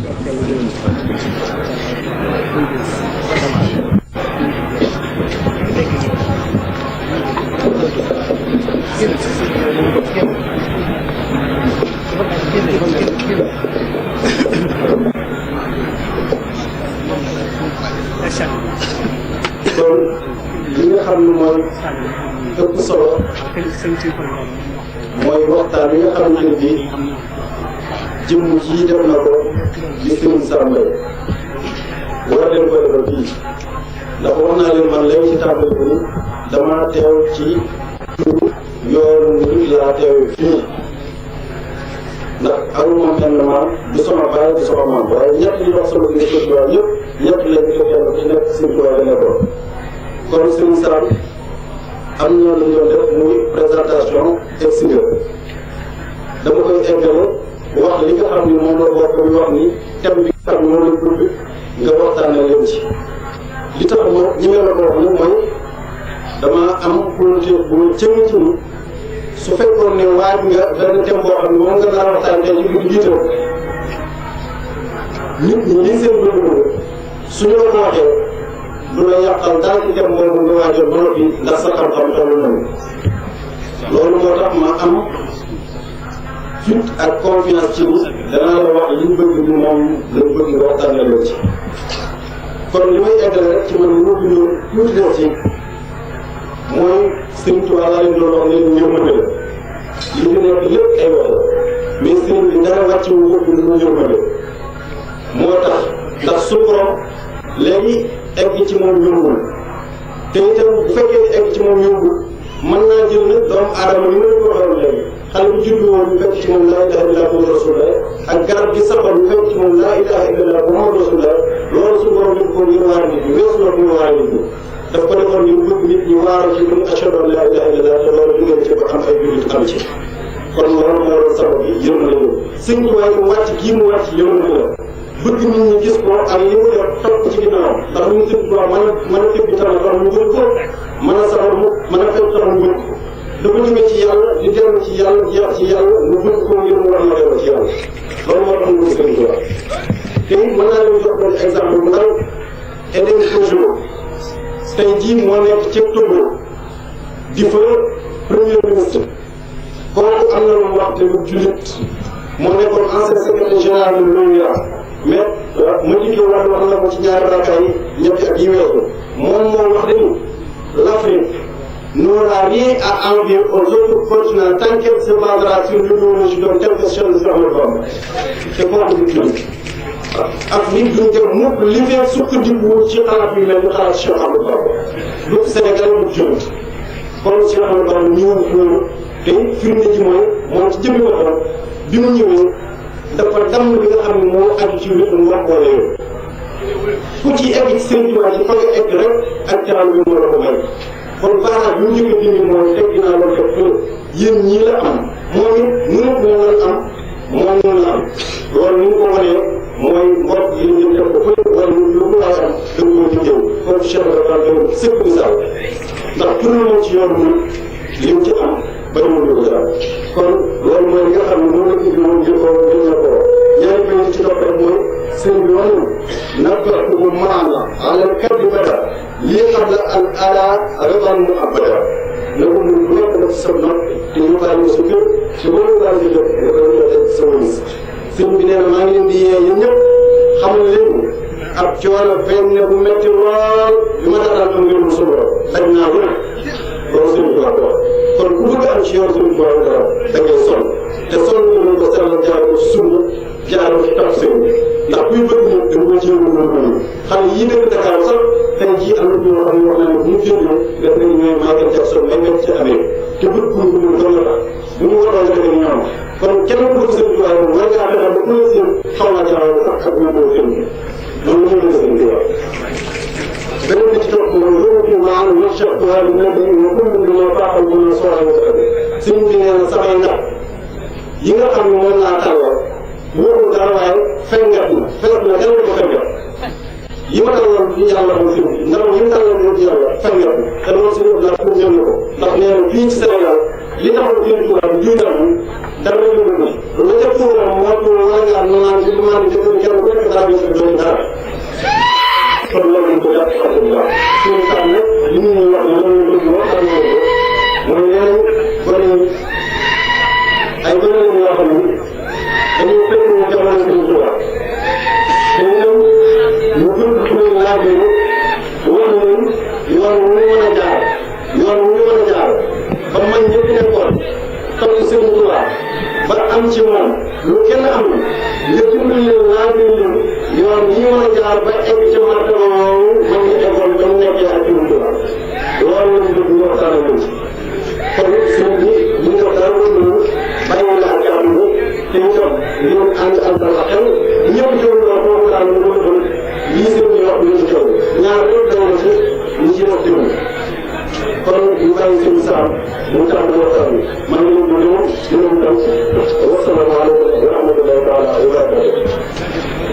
kon li nga xam ne mooy ëpp solo mooy waxtaan yi nga xamante ne bii jëmm ji def na ko di Serigne Sam Mbaye war leen ko defal fii ndax wax naa leen man léegi ci tàmbali bi dama teew ci yoonu nit laa teewee fii ndax amuma kenn maam du sama baay du sama maam waaye ñett yi wax sama diggante Sëriñ Tuubaa yëpp ñett lañ ko kenn ci nekk Sëriñ Tuubaa da nekkoon kon Serigne Sam am na lu ñu doon def muy présentation extérieure dama koy eggale wax li nga xam ni moom la bokk muy wax ni thème bi nga xam ni moom lañ bëgg nga waxtaane leen ci li tax ma ñi nga la ko wax nag mooy dama am volonté bu ma jëm ci ni su fekkoon ne waaj nga benn thème boo xam ne moom nga nar a waxtaan tey ci guddi jiitoo nit ñi lii seen bëgg suñu la ko waxee du la yàqal daal ci thème boobu nga waajoon ba noppi ndax sa xam-xam tollu nañu loolu moo tax ma am fit ak confiance ci ni danaa la wax li ñu bëgg ni moom lañ bëgg nga waxtaane la ci kon li may eggale rek ci man li ma bindoon tuuti def ci mooy Sëriñ Tuubaa laa leen doon wax ne leen yërmande la li fi nekk lépp ay wax la mais sëriñ bi dara wàcc wu ko bind mu yërmande moo tax ndax su borom léegi egg ci moom yombul te itam bu fekkee egg ci moom yombul mën naa jël nag doomu aadama yi ma ko waxoon léegi xale bu juddu woon ñu fekk ci moom laa ilaha illallah muhammadu rasulullah ak garab gi saxoon ñu fekk ci moom laa ilaha illallah muhammadu rasulullah loolu su borom def ko ngir waar nit ñi weesu na ngir waar nit ñi daf ko defoon ngir bëgg nit ñi waaru ci lu ashhadu an laa ilaha illallah te loolu dugal ci ba am ay jullit am ci kon loolu moo doon sabab yi yërmande la Sëñ Tuubaa mu wàcc gii mu wàcc yërmande la bëgg nit ñi gis ko ak li mu def topp ci ginnaaw ndax ñu Sëñ Tuubaa mën a tëb bi tamit tax mu gën ko mën a sabar mu mën a fekk tax mu gën ko dafa jóge ci yàlla di dellu ci yàlla jeex ci yàlla mu bëgg ko ngir mu war na dellu ci yàlla loolu moo tax mu bëgg Sëñ Tuubaa te it mën naa leen jox benn exemple bu ndaw Eden Kojo tey jii moo nekk ci Togo di fa premier ministre kooku am na lu mu wax te lu jullit moo nekkoon ancien secrétaire général de l'ONU mais ma dikkee wax na ko ci ñaari raakaay ñetti at yi weesu moom moo wax dañu l'Afrique n'aura rien à envier aux autres continents tant qu'elle se basera sur l'idéologie d'un tel que Cheikh Ahmadou Bamba te kooku du jullit Afrique duñ dem mukk li fee sukkandiku ci xalaat yu mel ni xalaat Cheikh Ahmadou Bamba du Sénégal bu jullit kon Cheikh Ahmadou Bamba ñëw noonu te firnde ji mooy moom ci jëmmi waxam bi mu ñëwee dafa damm bi nga xam ne moo aju ci wér mu wax boole yooyu ku ci egg ci Sëriñ Tuubaa ci fa nga egg rek ak teraan bi moo la ko may kon baaraam bi mu njëkk a dindi mooy teg dinaa loolu def yéen ñii la am moom it mënut moo la am moom noonu la am loolu ni mu ko wanee mooy mbokk yi ñu def ko fële wala lu ko waay am dëgg ko ci jëw kon Cheikh dafa doon sëpp misaal ndax tourné moom ci yoon bi li mu ci am ba demul lu ko daal kon loolu mooy li nga xam ne moom la indi woon ngir ko ngir la ko ñaari bay ci topp rek mooy sëñ bi wane nabbatu maan la ala kaddi bada lii xam la al ala reban mu abada na ko mun bu nekk def sa nopp te ñu bàyyi sa kër te boo ñu bàyyi sa kër nga koy joxe sa wëlis sëñ bi nee na maa ngi leen di yee yéen ñëpp xamal leen ab coono feeñ ne bu metti lool bi ma daan am ngir mu suba daj naa lu loolu sëñ bi wax kon ku bëgg am ci yoon sëñ bi dara da ngay sonn te sonn bi mën ko sellal jaar ko ci sunna jaar ko ci tax sëñ bi ndax kuy bëgg ñëpp dañ ko jéem a mën xale yi dëkk Dakar sax tey jii am na ñoo xam ne wax na ne bu ñu génnee def nañu ñooy Michael Jackson may nekk ci Amérique te bëgg ku ñu mën doon la tax bu ñu waroon defee ñoom kon kenn ku bëgg sëñ bi waaye moom war ngaa fexe ba ku la seen xaw naa jaarale sax ak ñu koo seen loolu la ñu sëñ bi wax beneen bi ci topp mooy rëwatu maan wachattuha li nabi wa kullu bima faaxal bu na soora wa sëñ bi nee na samay ndax yi nga xam ne moom laa tàllal wóorul dara waaye fengat na dara ko fengat yi ma tàllal ci yàlla moom sëñ bi ndax yi mu tàllal moom ci yàlla fengat na te loolu sëñ bi laa pour jël na ko ndax nee na fii ci Sénégal li taxoon sëñ bi tubaab bi dara yëngu ko la ca tuuram moo tuur wala ngaa naan ci lu maa di jëf kenn ku nekk dara ñu doon dara kon loolu ñu ko jàpp xam bu baax suñu tax nag li ñuy wax ne loolu dëgg moo xam ne mooy leen gone ay gone lañu yoo xam ne dañuy fekk ñu jamono suñu tubaab te ñoom ñu dund suñu laaj yi wax leen yoon wu ñu mën a jaar yoon wu ñu mën a jaar ba man ñëpp nekkoon topp seen tubaab ba am ci moom lu kenn am nga dimbali leen laaj leen yoon yi mën a jaar ba egg ci martaba woowu mën nga eggoon ba mu nekkee ak seen tubaab loolu lañ bëgg ñu waxtaan ak kon sëñ bi ñu ngi wax dara loolu bàyyi la ak kàddu gi te ñu toog ñu ànd ak dal ak xel ñëpp teewul la foofu daal ñu mën a doon lii sëñ bi wax ñu teew ñaar loolu daw na si ñu ci wax teewul kon ñu bàyyi sëñ Saam mu tax ñu waxtaan bi maa ngi leen di nuyu di leen tam wasalaamaaleykum wa rahmatullahi taala wa barakatuh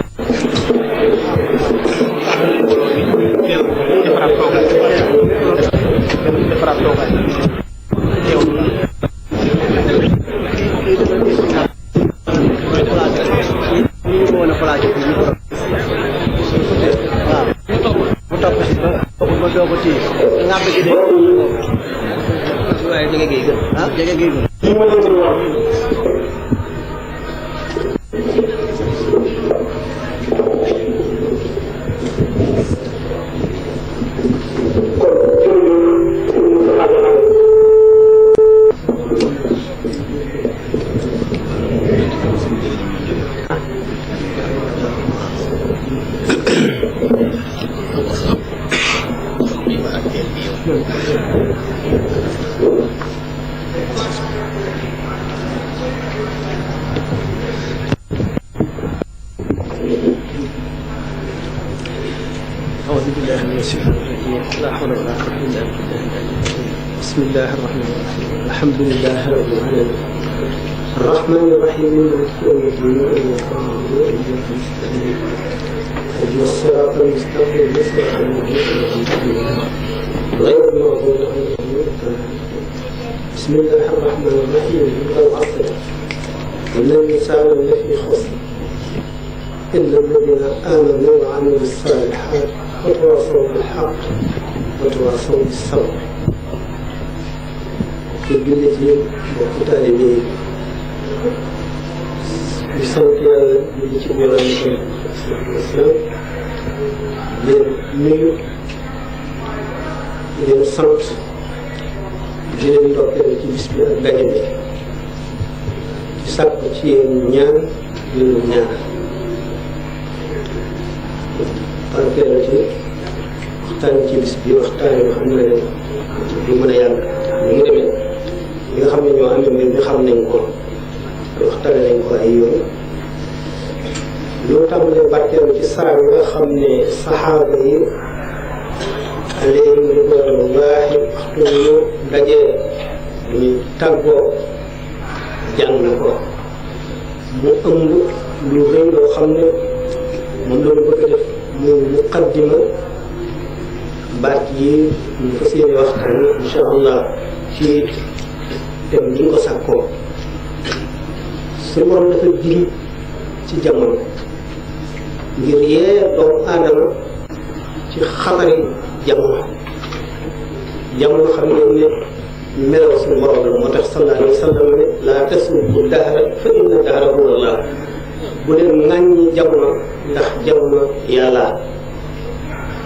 بسم الله الرحمن الرحيم الحمد لله رب العالمين الرحمن الرحيم مالك يوم الدين إياك نعبد وإياك نستعين اهدنا الصراط المستقيم صراط الذين غير المغضوب عليهم ولا الضالين بسم الله الرحمن الرحيم والعصر إن الإنسان لفي خسر إلا الذين آمنوا وعملوا الصالحات وتواصوا بالحق وتواصوا بالصبر ci jullit yi mbokk taalibe yi di sant yàlla julli ci Yonent bi islam leen nuyu leen sant di leen ndokkeel ci bis bi ak daje bi di sàkk ci yéen ñaan leen ñaan barkeelu ci waxtaan ci bis bi waxtaan yoo xam ne du mën a yàgg ñu ngi demee ñi nga xam ne ñoo amee mbir mi xam nañ ko waxtaane nañ ko ay yoon loo tàmbalee barkeelu ci saar yi nga xam ne saxaaba yi alayhim ridwanullahi waxtu ñu dajee ñu tàggoo jàng ko mu ëmb lu rëy loo xam ne moom la ñu bëgg a def muy muqaddima baat yi ñu fas yéene waxtaan insha allah ci dem ni nga ko sàkkoo suñu borom dafa jiri ci jamono ngir yee doomu aadama ci xabari jamono xam ne melaw suñu borom la moo tax sallallahu alayhi wa sallam ne laa tasubbu dahra fa inna dahra huwa Allah bu leen ŋàññi jamono ndax jamono yàlla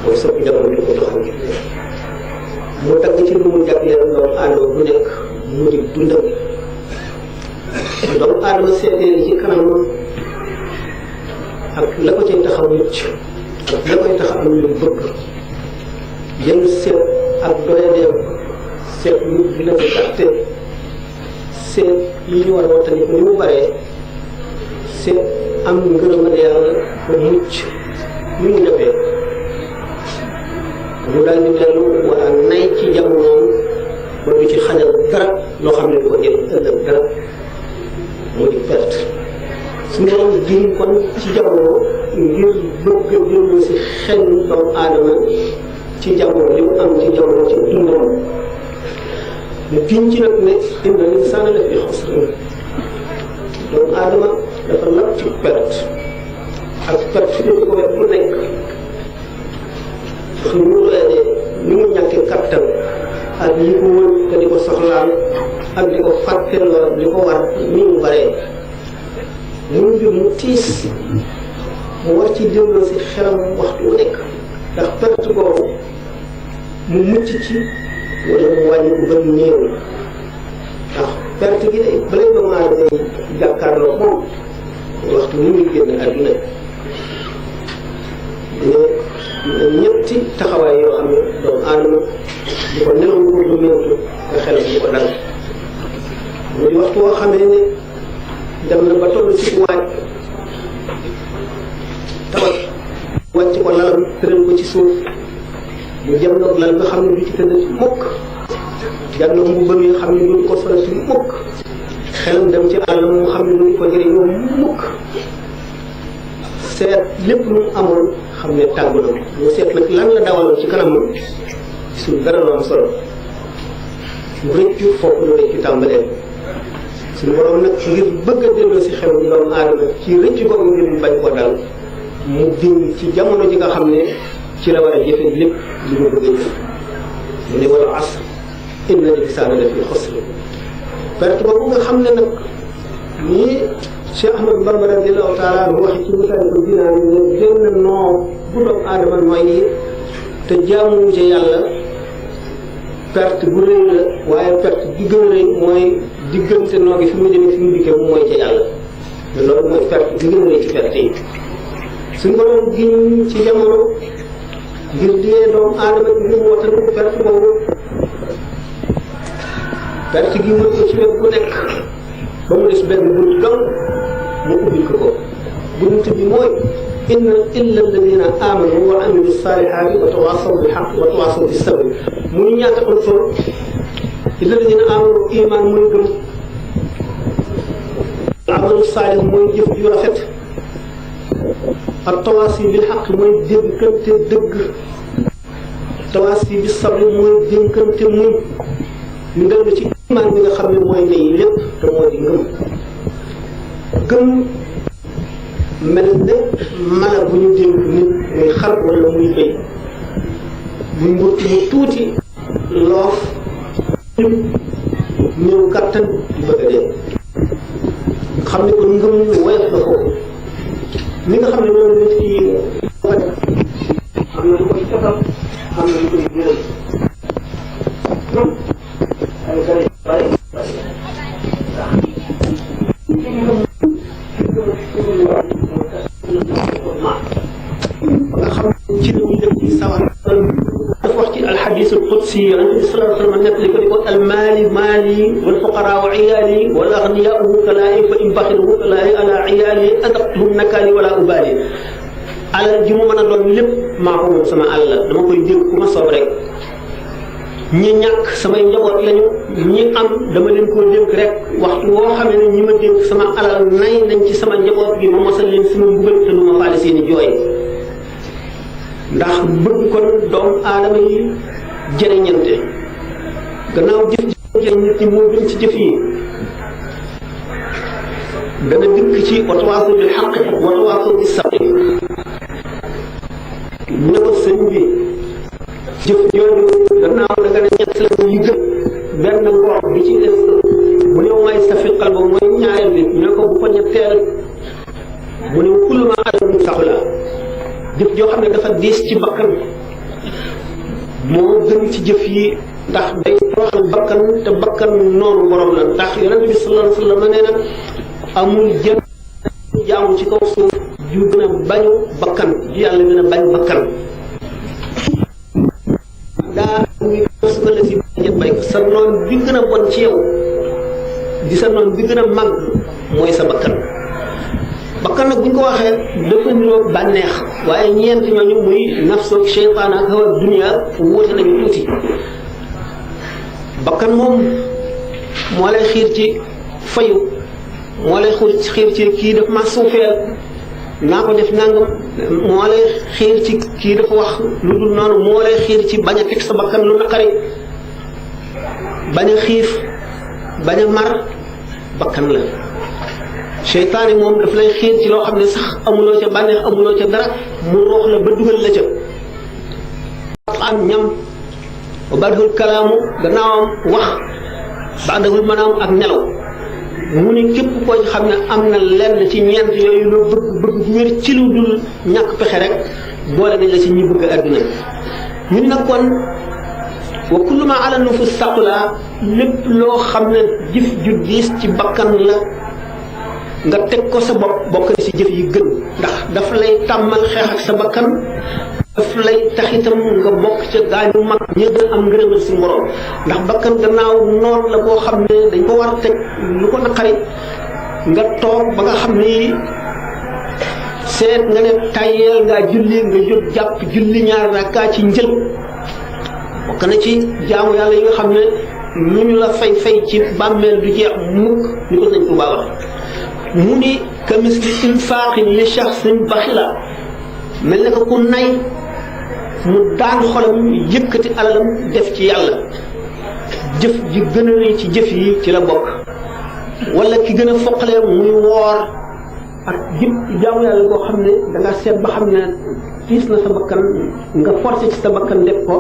mooy soppi jamono bi ko doxal mu tagg ci lu mu jagleel doomu aadama bu nekk mu di dundam doomu aadama seetee ci kanamam ak la ko cay tax a mucc ak la koy tax a am lu bëgg jël seet ak doyadeem seet lu dina ko gàtte seet yi ñu war a waxtaan ni mu baree seet am ngërëmal yàlla ba mucc ni mu jafee mu daal di dellu wala nay ci jamonoom ba du ci xajal dara loo xam ne du ko jëriñ ëllëg dara mu di perte suñu doon jiñ kon ci jamono ngir bëgg a dellu si xel doomu aadama ci jamono li mu am ci jamono ci dundam mu giñ ci nag ne inna l'insaana lafii xusr doomu aadama dafa lab ci perte ak perte bi ko wet bu nekk ndax ni mu doyee ni mu ñàkkee kattan ak yi ko wër te di ko soxlaal ak di ko fàtteloo di ko war ni mu baree muy mbir mu tiis mu war ci delloo si xelam waxtu wu nekk ndax perte boobu mu mucc ci wala mu wàññi ko ba néew ndax perte gi de balay doomu aadama day jàkkaarloo moom waxtu ni muy génn àdduna ne ñetti taxawaay yoo xam ne doomu aadama di ko nelaw ko du méntu nga xelam di ko dal mu di waxtu woo xamee ne dem na ba toll ci waaj tawat wàcc ko lalam tëral ko ci suuf mu jëm nag lal nga xam ne du ci tëdd ci mukk jàll mu bëgg yi xam ne duñ ko solal ci mukk xelam dem ci àll mu xam ne duñ ko jëriñoo mukk seet lépp lu mu amoon xam ne tàggu na mu seet nag lan la dawaloon ci kanam gisul dara lu am solo mu rëccu foofu la rëccu tàmbalee suñu borom nag ngir bëgg a delloo si xelu doomu aadama ci rëccu ko ngir mu bañ ko dal mu diñ ci jamono ji nga xam ne ci la war a jëfe lépp li mu bëgg a jëf mu ne wala asr inna l-insaana lafii xusr perte boobu nga xam ne nag nii Cheikh Ahmadou Bamba radiyallahu taala anhu waxi ci misaal ko dinaa ne génn noo bu doomu aadama nooy te jaamu ci yàlla perte bu rëy la waaye perte bi gën a rëy mooy diggante noo gi fi mu demee fi mu dikkee mooy ca yàlla te loolu mooy perte bi gën a rëy ci perte yi suñu borom giñ ci jamono ngir diyee doomu aadama bi ngir wootal ko perte boobu perte gi wër ko ci wet bu nekk ba mu des benn bunt dong mu ubbil ko bunt bi mooy inna illa alladina amanu wa amilu salihati wa tawasaw bil haqq wa tawasaw bis sabr muy ñaata am solo illa alladina amanu iman mooy gëm amalu salih mooy jëf yu rafet ak tawaasi bil haqq mooy dénkante dëgg tawaasi bis sabr mooy dénkante muñ ñu dellu ci iman bi nga xam ne mooy ndey lépp te moo di ngëm gëm mel ne mala bu ñu dénk nit muy xar wala muy béy muy mburt mu tuuti loof ñëw kàttan di bëgg a dee xam ne kon ngëm lu woyof la foofu li nga xam ne loolu nit ki am na lu koy cofal am na lu koy gëral ay gari bari nga xam ci lu ñu def ci sawar dafa wax ci alxadis alqudsi yonent bi sallallahu alayhi wa sallam nettali ko di ko almaali maali walfuqaraa iyaali wal agniyaau wukalaa'i fa in baxilu wukalaa'i ala iyaali adaqtuhum nakaali wala ubaali alal ji mu mën a doon lépp maa ko moom sama àll dama koy dénk ku ma soob rek ñi ñàkk samay njaboot lañu ñi am dama leen koo dénk rek waxtu woo xamee ne ñi ma dénk sama alal nay nañ ci sama njaboot gi ma mosal leen sama mbugal te du ma faale seeni jooy ndax bëgg kon doomu aadama yi jëriñante gannaaw jëf jëriñ nit ñi moo gën ci jëf yi dana dikk ci watawaasaw bil haqq watawaasaw bis sabr mu ne ko sëñ bi jëf jooju gannaaw da nga ne ñett la yu gën benn ngoor bi ci des mu ne may safi qalba mooy ñaareel bi ñu ne ko bu ko ñetteel mu ne kullu ma adam saxla jëf joo xam ne dafa diis ci bakkan moo gën ci jëf yi ndax day toroxal bakkan te bakkan noonu borom la ndax yonent bi sallallahu alayhi wa sallam nee na amul jën jaamu ci kaw suuf ju gën a bañu bakkan ju yàlla gën a bañ bakkan daa ngi suba la si bay ko sa noon bi gën a bon ci yow di sa noon bi gën a màgg mooy sa bakkan bakkan nag bu ñu ko waxee dafa niroo bànneex waaye ñeent ñooñu muy nafsoog cheytaan ak hawa dunia wóote nañu tuuti bakkan moom moo lay xiir ci fayu moo lay xiir ci kii daf ma suufeel naa ko def nangam moo lay xiir ci kii dafa wax lu dul noonu moo lay xiir ci bañ a teg sa bakkan lu naqari bañ a xiif bañ a mar bakkan la seytaane moom daf lay xiir ci loo xam ne sax amuloo ca bànneex amuloo ca dara mu roox la ba dugal la ca am ñam ba badul kalaamu gannaawam wax ba àndagul maanaam ak nelaw mu ni képp koo xam ne am na lenn ci ñeent yooyu loo bëgg bëgg bu wér ci lu dul ñàkk pexe rek boole nañ la ci ñi bëgg àdduna ñun nag kon wa kullu ma ala nufus saqula lépp loo xam ne jëf ju diis ci bakkan la nga teg ko sa bopp bokk na ci jëf yi gën ndax daf lay tàmmal xeex ak sa bakkan daf lay taxitam nga bokk ca gaañu mag ñi gën am ngërëmal si borom ndax bakkan gannaaw noon la boo xam ne dañ ko war a teg lu ko naqari nga toog ba nga xam ni seet nga ne tayeel ngaa julli nga jóg jàpp julli ñaar rakkaa ci njël bokk na ci jaamu yàlla yi nga xam ne lu ñu la fay ci bàmmeel du jeex mukk ñu ko sëñ Tuubaa wax mu ni ka misli infaaqin li shaxsin baxila mel na ko ku nay mu daan xolam yëkkati alalam def ci yàlla jëf ji gën a rëy ci jëf yi ci la bokk wala ki gën a foqalee muy woor ak jëpp jaamu yàlla boo xam ne da nga seet ba xam ne tiis na sa bakkan nga forcé ci sa bakkan def ko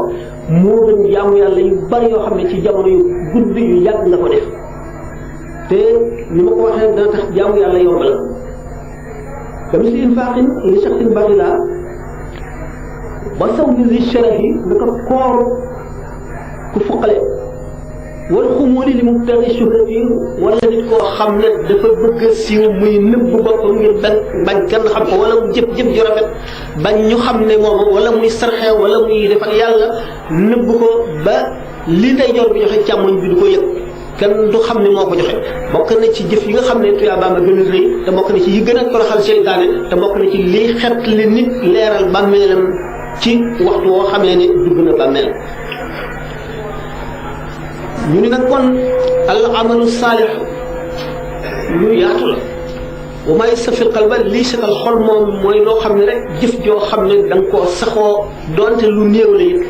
moo gën jaamu yàlla yu bari yoo xam ne ci jamono yu gudd yu yàgg nga ko def te ni ma ko waxee dana tax jaamu yàlla yomb la ka misli infaaqin li shaxsin baxila ba saw mi li sharahi naka koor ku fuqale wala xumóoli li mu tari shuhrati wala nit koo xam ne dafa bëgg a siiw muy nëbb boppam ngir bañ kenn xam ko wala mu jëf-jëf ju rafet bañ ñu xam ne moom wala muy sarxe wala muy defal yàlla nëbb ko ba li ndeyjoor bi joxe càmmoñ bi du ko yëg kenn du xam ne moo ko joxe bokk na ci jëf yi nga xam ne tuyaaba ma gën a rëy te bokk na ci yi gën a toroxal seytaane te bokk na ci liy xet li nit leeral bàmmeelam ci waxtu woo xamee ne dugg na bàmmeel ñu ni nag kon al amalu saalix lu yaatu la wa may safil qalba lii setal xol moom mooy loo xam ne rek jëf joo xam ne da nga koo saxoo doonte lu néew la it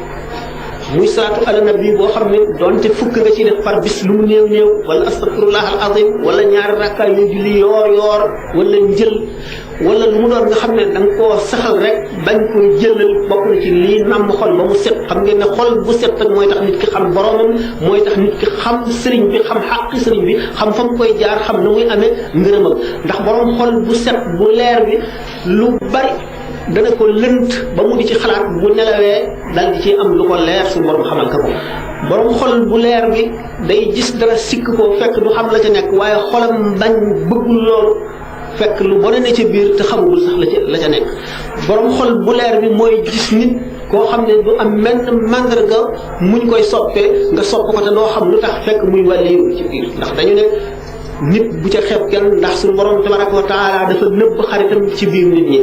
muy salaatu ala nabi boo xam ne doonte fukk nga ci def par bis lu mu néew néew wala astafirullah al azim wala ñaari rakkaay yu julli yoor wala njël wala lu mu doon nga xam ne da nga koo saxal rek bañ koy jëlal bokk na ci lii namm xol ba mu set xam ngeen ne xol bu set rek mooy tax nit ki xam boromam mooy tax nit ki xam sëriñ bi xam xàqi sëriñ bi xam fa mu koy jaar xam na muy amee ngërëmam ndax borom xol bu set bu leer bi lu bari dana ko lënt ba mu di ci xalaat bu nelawee dal di ci am lu ko leer su borom xamal ka ko borom xol bu leer bi day gis dara sikk ko fekk du xam la ca nekk waaye xolam bañ bëggul loolu fekk lu bone ne ca biir te xamagul sax la ca nekk borom xol bu leer bi mooy gis nit koo xam ne du am menn màndarga muñ koy soppee nga sopp ko te doo xam lu tax fekk muy wàlliyu ci biir ndax dañu ne nit bu ca xeeb kenn ndax suñu borom tabaraka wa taala dafa nëbb xaritam ci biir nit ñi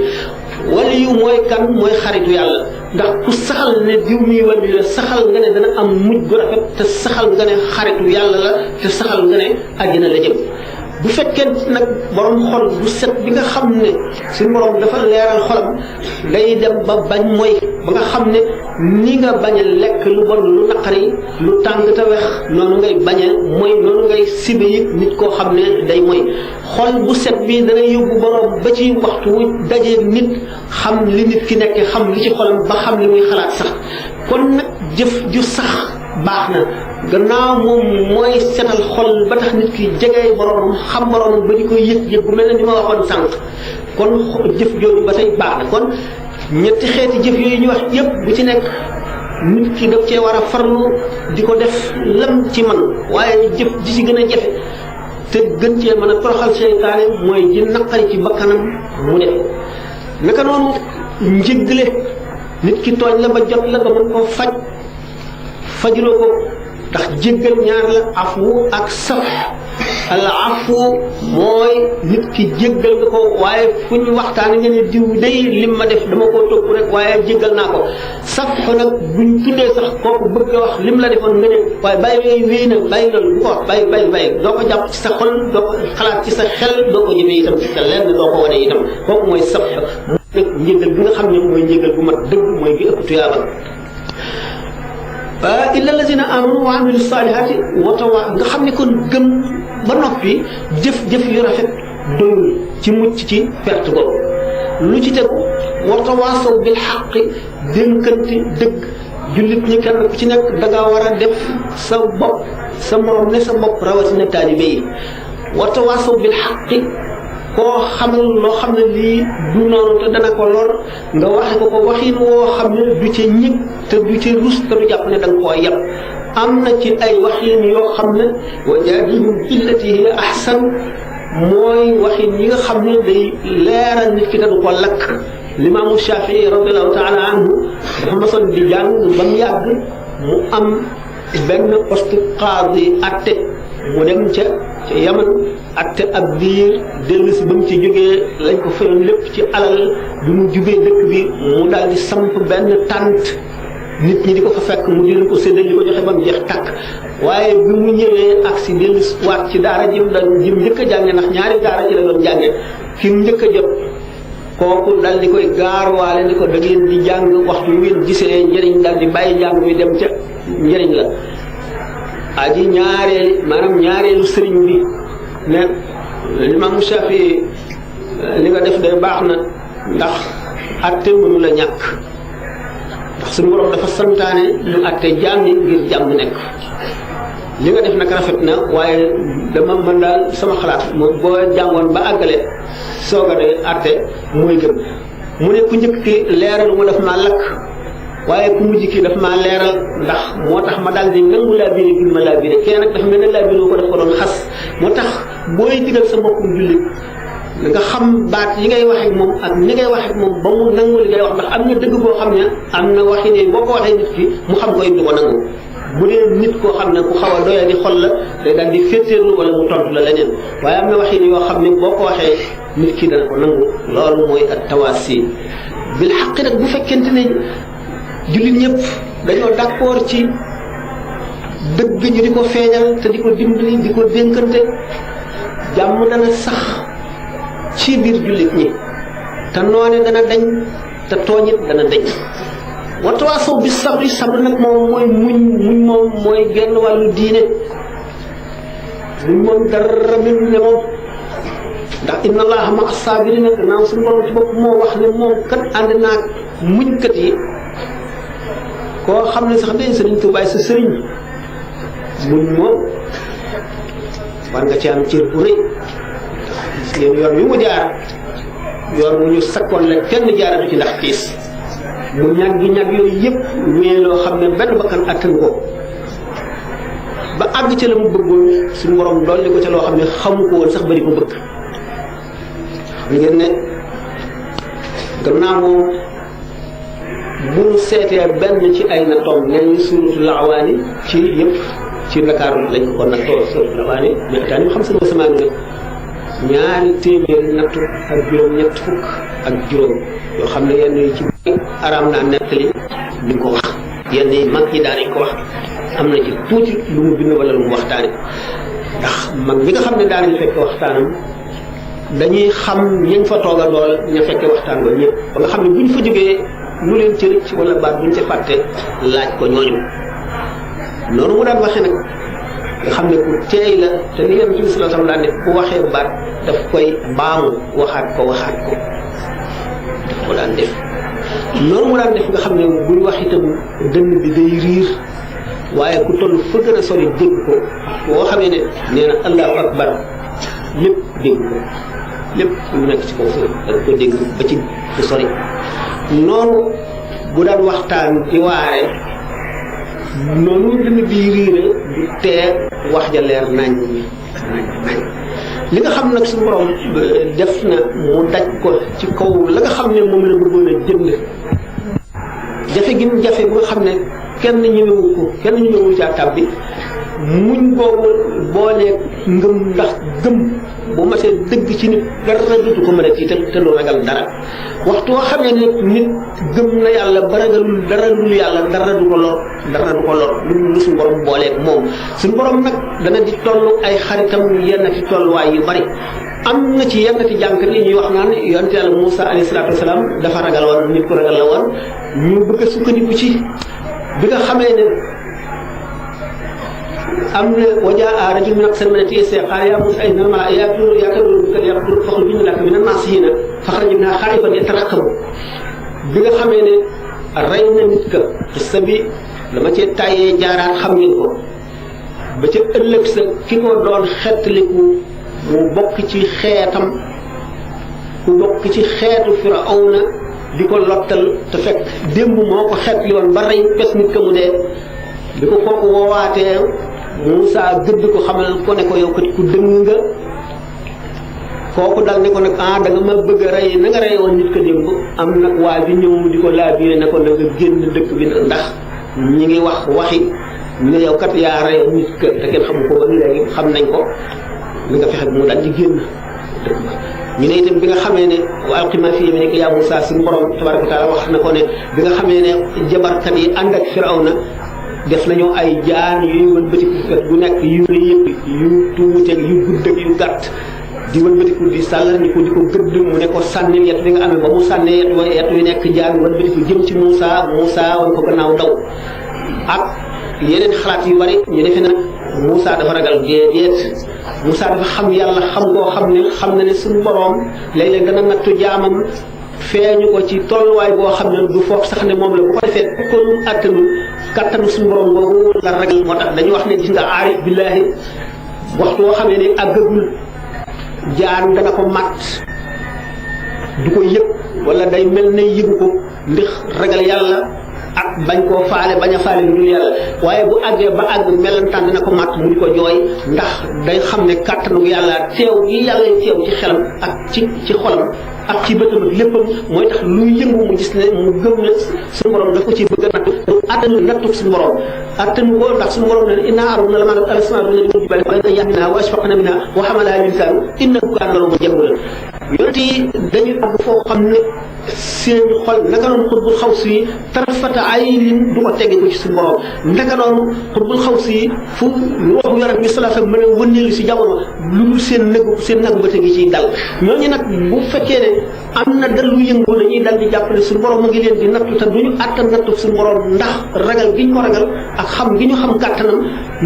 waliyu mooy kan mooy xaritu yàlla ndax ku saxal ne diw muy waliyu la saxal nga ne dana am mujj gu rafet te saxal nga ne xaritu yàlla la te saxal nga ne àjjana la jëm bu fekkee nag borom xol bu set bi nga xam ne suñu borom dafa leeral xolam day dem ba bañ mooy ba nga xam ne ni nga bañ a lekk lu bon lu naqari lu tàng te wex noonu ngay bañ a mooy noonu ngay sibe it nit koo xam ne day mooy xol bu set bi dana yóbbu borom ba ci waxtu wu dajee nit xam li nit ki nekk xam li ci xolam ba xam li muy xalaat sax kon nag jëf ju sax baax na gannaaw moom mooy setal xol ba tax nit ki jegee boromam xam boromam ba di ko yëg bu mel ne ni ma waxoon sànq kon jëf jooju ba tey baax na kon ñetti xeeti jëf yooyu ñu wax yëpp bu ci nekk nit ki daf cee war a farlu di ko def lam ci man waaye jëf ji ci gën a jafe te gën cee mën a toroxal seytaane mooy ji naqari ci bakkanam mu def naka noonu njëggale nit ki tooñ la ba jot la ba mën koo fajuloo ko ndax jéggal ñaar la afu ak saf al afu mooy nit ki jéggal nga ko waaye fu ñu waxtaane nga ne diw day lim ma def dama koo topp rek waaye jéggal naa ko saf ko nag buñ tuddee sax kooku bëgg a wax lim la defoon nga ne waaye bàyyi yooyu wéy na bàyyi loolu bu ko wax bàyyi doo ko jàpp ci sa xol doo ko xalaat ci sa xel doo ko jëfee itam ci sa lenn doo ko wane itam kooku mooy saf nag njéggal bi nga xam ne mooy njéggal bu mat dëgg mooy bi ëpp tuyaaba illa allazina amanu wa amilu salihati nga xam ne kon gëm ba noppi jëf yu rafet doyul ci mucc ci perte boobu. lu ci tegu warta waasaw bil xaqi dénkante dëgg jullit ñi kenn ku ci nekk da ngaa war a def sa bopp sa morom ne sa bopp rawatina taalibe yi warta waasaw bil xaqi koo xamal loo xam ne lii du noonu te dana ko lor nga waxe ko waxin woo xam ne du ca ñëg te du ca rus te du jàpp ne da nga koo yab am na ci ay waxin yoo xam ne wa jaadilhum billati hiya ahsan mooy waxin yi nga xam ne day leeral nit ki te du ko lakk limaamu Shafii radiallahu taala anhu dafa masoon di jàng ba mu yàgg mu am benn poste qaadi atte mu dem ca Yaman atte ab biir dellu si ba mu ci jógee lañ ko fayoon lépp ci alal bi mu jubee dëkk bi mu daal di samp benn tànt nit ñi di ko fa fekk mu di leen ko séddale di ko joxe ba mu jeex tàkk waaye bi mu ñëwee ak si dellu waat ci daara jim njëkk a jànge ndax ñaari daara ci la doon jànge ki mu njëkk a jot kooku dal di koy gaarwaale ni ko da ngeen di jàng waxtu yu ngeen gisee njëriñ dal di bàyyi jàng mi dem ca njëriñ la aji ñaareelu sëriñ bi ne Imam Shafi li nga def de baax na ndax atte mënu la ñàkk ndax suñu borom dafa santaane ñu atte jaam yi ngir jàmm nekk li nga def nag rafet na waaye dama mën daal sama xalaat mooy boo jàngoon ba àggale soog a de atte mooy gën mu ne ku njëkk ki leeral mu daf maa lakk waaye ku mujj ki daf maa leeral ndax moo tax ma daal di nangu laa biire gi ma laa biire kenn nag dafa mel ne laa biire ko daf ko doon xas moo tax booy digal sa mbokkum jullit nga xam baat yi ngay wax ak moom ak ni ngay wax ak moom ba mu nangu li ngay wax ndax am na dëgg boo xam ne am na waxi ne boo ko waxee nit ki mu xam ko it du ko nangu bu dee nit koo xam ne ku xaw a doya di xol la day daal di féeteerlu wala mu tontu la leneen waaye am na waxi ne yoo xam ne boo ko waxee nit ki dana ko nangu loolu mooy ak tawaasi bil xaqi nag bu fekkente ne jullit ñëpp dañoo d'accord ci dëgg ñu di ko feeñal te di ko dimbali di ko dénkante jàmm dana sax ci biir jullit ñi te noone dana dañ te tooñit dana dañ watawaasaw bi sabri sabr nag moom mooy muñ moom mooy genn wàllu diine muñ moom dara mel ne moom ndax inna allaha ma as-saabiriina gannaaw suñu borom ci bopp moo wax ne moom kat ànd naag muñkat yi koo xam ne sax dañ Sëriñ Tuubaa sa sëriñ muñ moom war nga ci am cër bu rëy ndax gis ngeen yoon wi mu jaar yoon wu ñu sakkoon la kenn jaaratu ci ndax kiis mu ñag yooyu yëpp wéy loo xam ne benn bakkan attan ko ba àgg ca la mu bëggoon suñu borom dolli ko ca loo xam ne xamu ko woon sax bari ko bëgg xam ngeen ne gannaaw moom bu ñu seetee benn ci ay na tomb nee ñu suuratul Awaani ci yëpp ci Ndakaaru lañ ko nattoo suuratul Awaani mais taan xam sama samaanu ne ñaari téeméeri nattu ak juróom-ñett fukk ak juróom yoo xam ne yenn yi ci araam naa nettali duñ ko wax yenn yi mag ñi daanañ ko wax am na ci tuuti lu mu bind wala lu mu waxtaane ndax mag ñi nga xam ne daanañ fekk waxtaanam dañuy xam ñañ fa tooga dool ña fekke waxtaan ba ñëpp ba nga xam ne buñ fa jógee lu leen ci rëcc wala baat buñ ca fàtte laaj ko ñooñu noonu mu daan waxee nag nga xam ne ku teey la te li Yonent bi sallallahu alayhi wasallam daan ne ku waxee baat daf koy baamu waxaat ko daf ko daan def noonu mu daan def nga xam ne buy wax itam dënn bi day riir waaye ku toll fa gën a sori dégg ko boo xamee ne nee na allahu akbar lépp dégg ko lépp lu nekk ci kaw suuf danga ko dégg ba ci fu sori noonu bu daan waxtaan di waare noonu dënn bi riire du tee wax ja leer nañ li nga xam nag suñu borom def na mu daj ko ci kaw la nga xam ne moom la bëggoon a jënd jafe gi mu jafe bu nga xam ne kenn ñëwewu caa tàbbi muñ boobu booleeg ngëm ndax gëm bu matee dëgg ci nit dara dutu ko mën a tiital te lu ragal dara waxtu woo xam ne nit gëm na yàlla ba ragalul dara lu yàlla dara du ko lor lu suñu borom booleeg moom suñu borom nag dana di toll ay xaritam yenn ci tolluwaay yu bari am na ci yenn ci jànkat yi ñuy wax naan yonent yàlla Muusaa alayhi salaatu wasalaam dafa ragal woon nit ku ragal la woon ñu bëgg a sukkandiku ci bi nga xamee ne am na wajaa rajul min aqsal madinati yas'a qaala yaa Muusaa inna al-malaa'ikata yaquluuna fakhruj innaka mina an-naasihiina fakharaja minhaa khaa'ifan yataraqabu bi nga xamee ne rey na nit ka sa bi dama cee tàyyee jaaraat xam ngeen ko ba ca ëllëg sa ki ko doon xettaliku mu bokk ci xeetam ku bokk ci xeetu Firawna di ko lottal te fekk démb moo ko xeetli woon ba rey pes nit ka mu dee di ko kooku woowaatee Muusaa gëdd ko xamal ko ne ko yow kat ku dëng nga kooku dal ne ko nag da nga ma bëgg a rey na nga rey woon nit ka démb am nag waa bi ñëw di ko laabiré ne ko na nga génn dëkk bi ndax ñi ngi wax waxi ne yow kat yaa rey nit ka te kenn xamu ko ba léegi xam nañ ko li nga fexe mu dal di génn dëkk ba ñu ne itam bi nga xamee ne wa alqi maa fii yamiinika yaa Muusaa suñu borom tabaaraka wa taala wax na ko ne bi nga xamee ne jabarkat yi ànd ak Firawna def nañu ay jaan yuy wëlbatiku bu nekk yu rëy yëpp yu tuuteeg yu gudd ak yu gàtt di wëlbatiku di sàllar di ko gëdd mu ne ko sànni yet bi nga amee ba mu sànnee yet wi nekk jaan wëlbatiku jëm ci Muusaa wan ko gannaaw daw ak yeneen xalaat yu bari ñu defee nag Muusaa dafa ragal déedéet Muusaa dafa xam yàlla xam koo xam na ne suñu borom léeg-léeg dana nattu jaamam feeñu ko ci tolluwaay boo xam ne du foog sax ne moom la bu ko defee ko lu attanu kattanu suñu borom boobu la ragal moo tax dañuy wax ne gis nga aarif billaahi waxtu woo xamee ne àggagul jaan dana ko mat du ko yëg wala day mel ne yëgu ko ndax ragal yàlla ak bañ koo faale bañ a faale lu dul yàlla waaye bu àggee ba àgg melantaan dina ko mat mu di ko jooy ndax day xam ne kàttanu yàlla teew gi yàlla teew ci xelam ak ci xolam ak ci bëtam ak léppam mooy tax luy yëngu mu gis ne mu gëm ne suñu borom daf ko ci bëgg a nattu attanu nattu suñu borom attanu ko ndax suñu borom ne innaa aradnaa l-amaanata alaa samaawaati wal ardi wal jibaali fa yahmilnahaa wa ashfaqna minhaa wa hamalahaa l-insaanu innahu kaana zaluuman jahuulaa yonent yi dañuy àgg foo xam ne seen xol naka noonu xutbul xaw si tarfata aynin du ko tegge ko ci suñu borom naka noonu xutbul xaw si fu waxu yonent bi sallallahu alayhi wa sallam mën a wëndeelu si jamono lu dul seen nagu ba tegi ciy dal ñooñu nag bu fekkee ne am na dal lu yëngu dañuy dal di jàppale suñu borom ma ngi leen di nattu te duñu àttan nattu suñu borom ndax ragal gi ñu ko ragal ak xam gi ñu xam kàttanam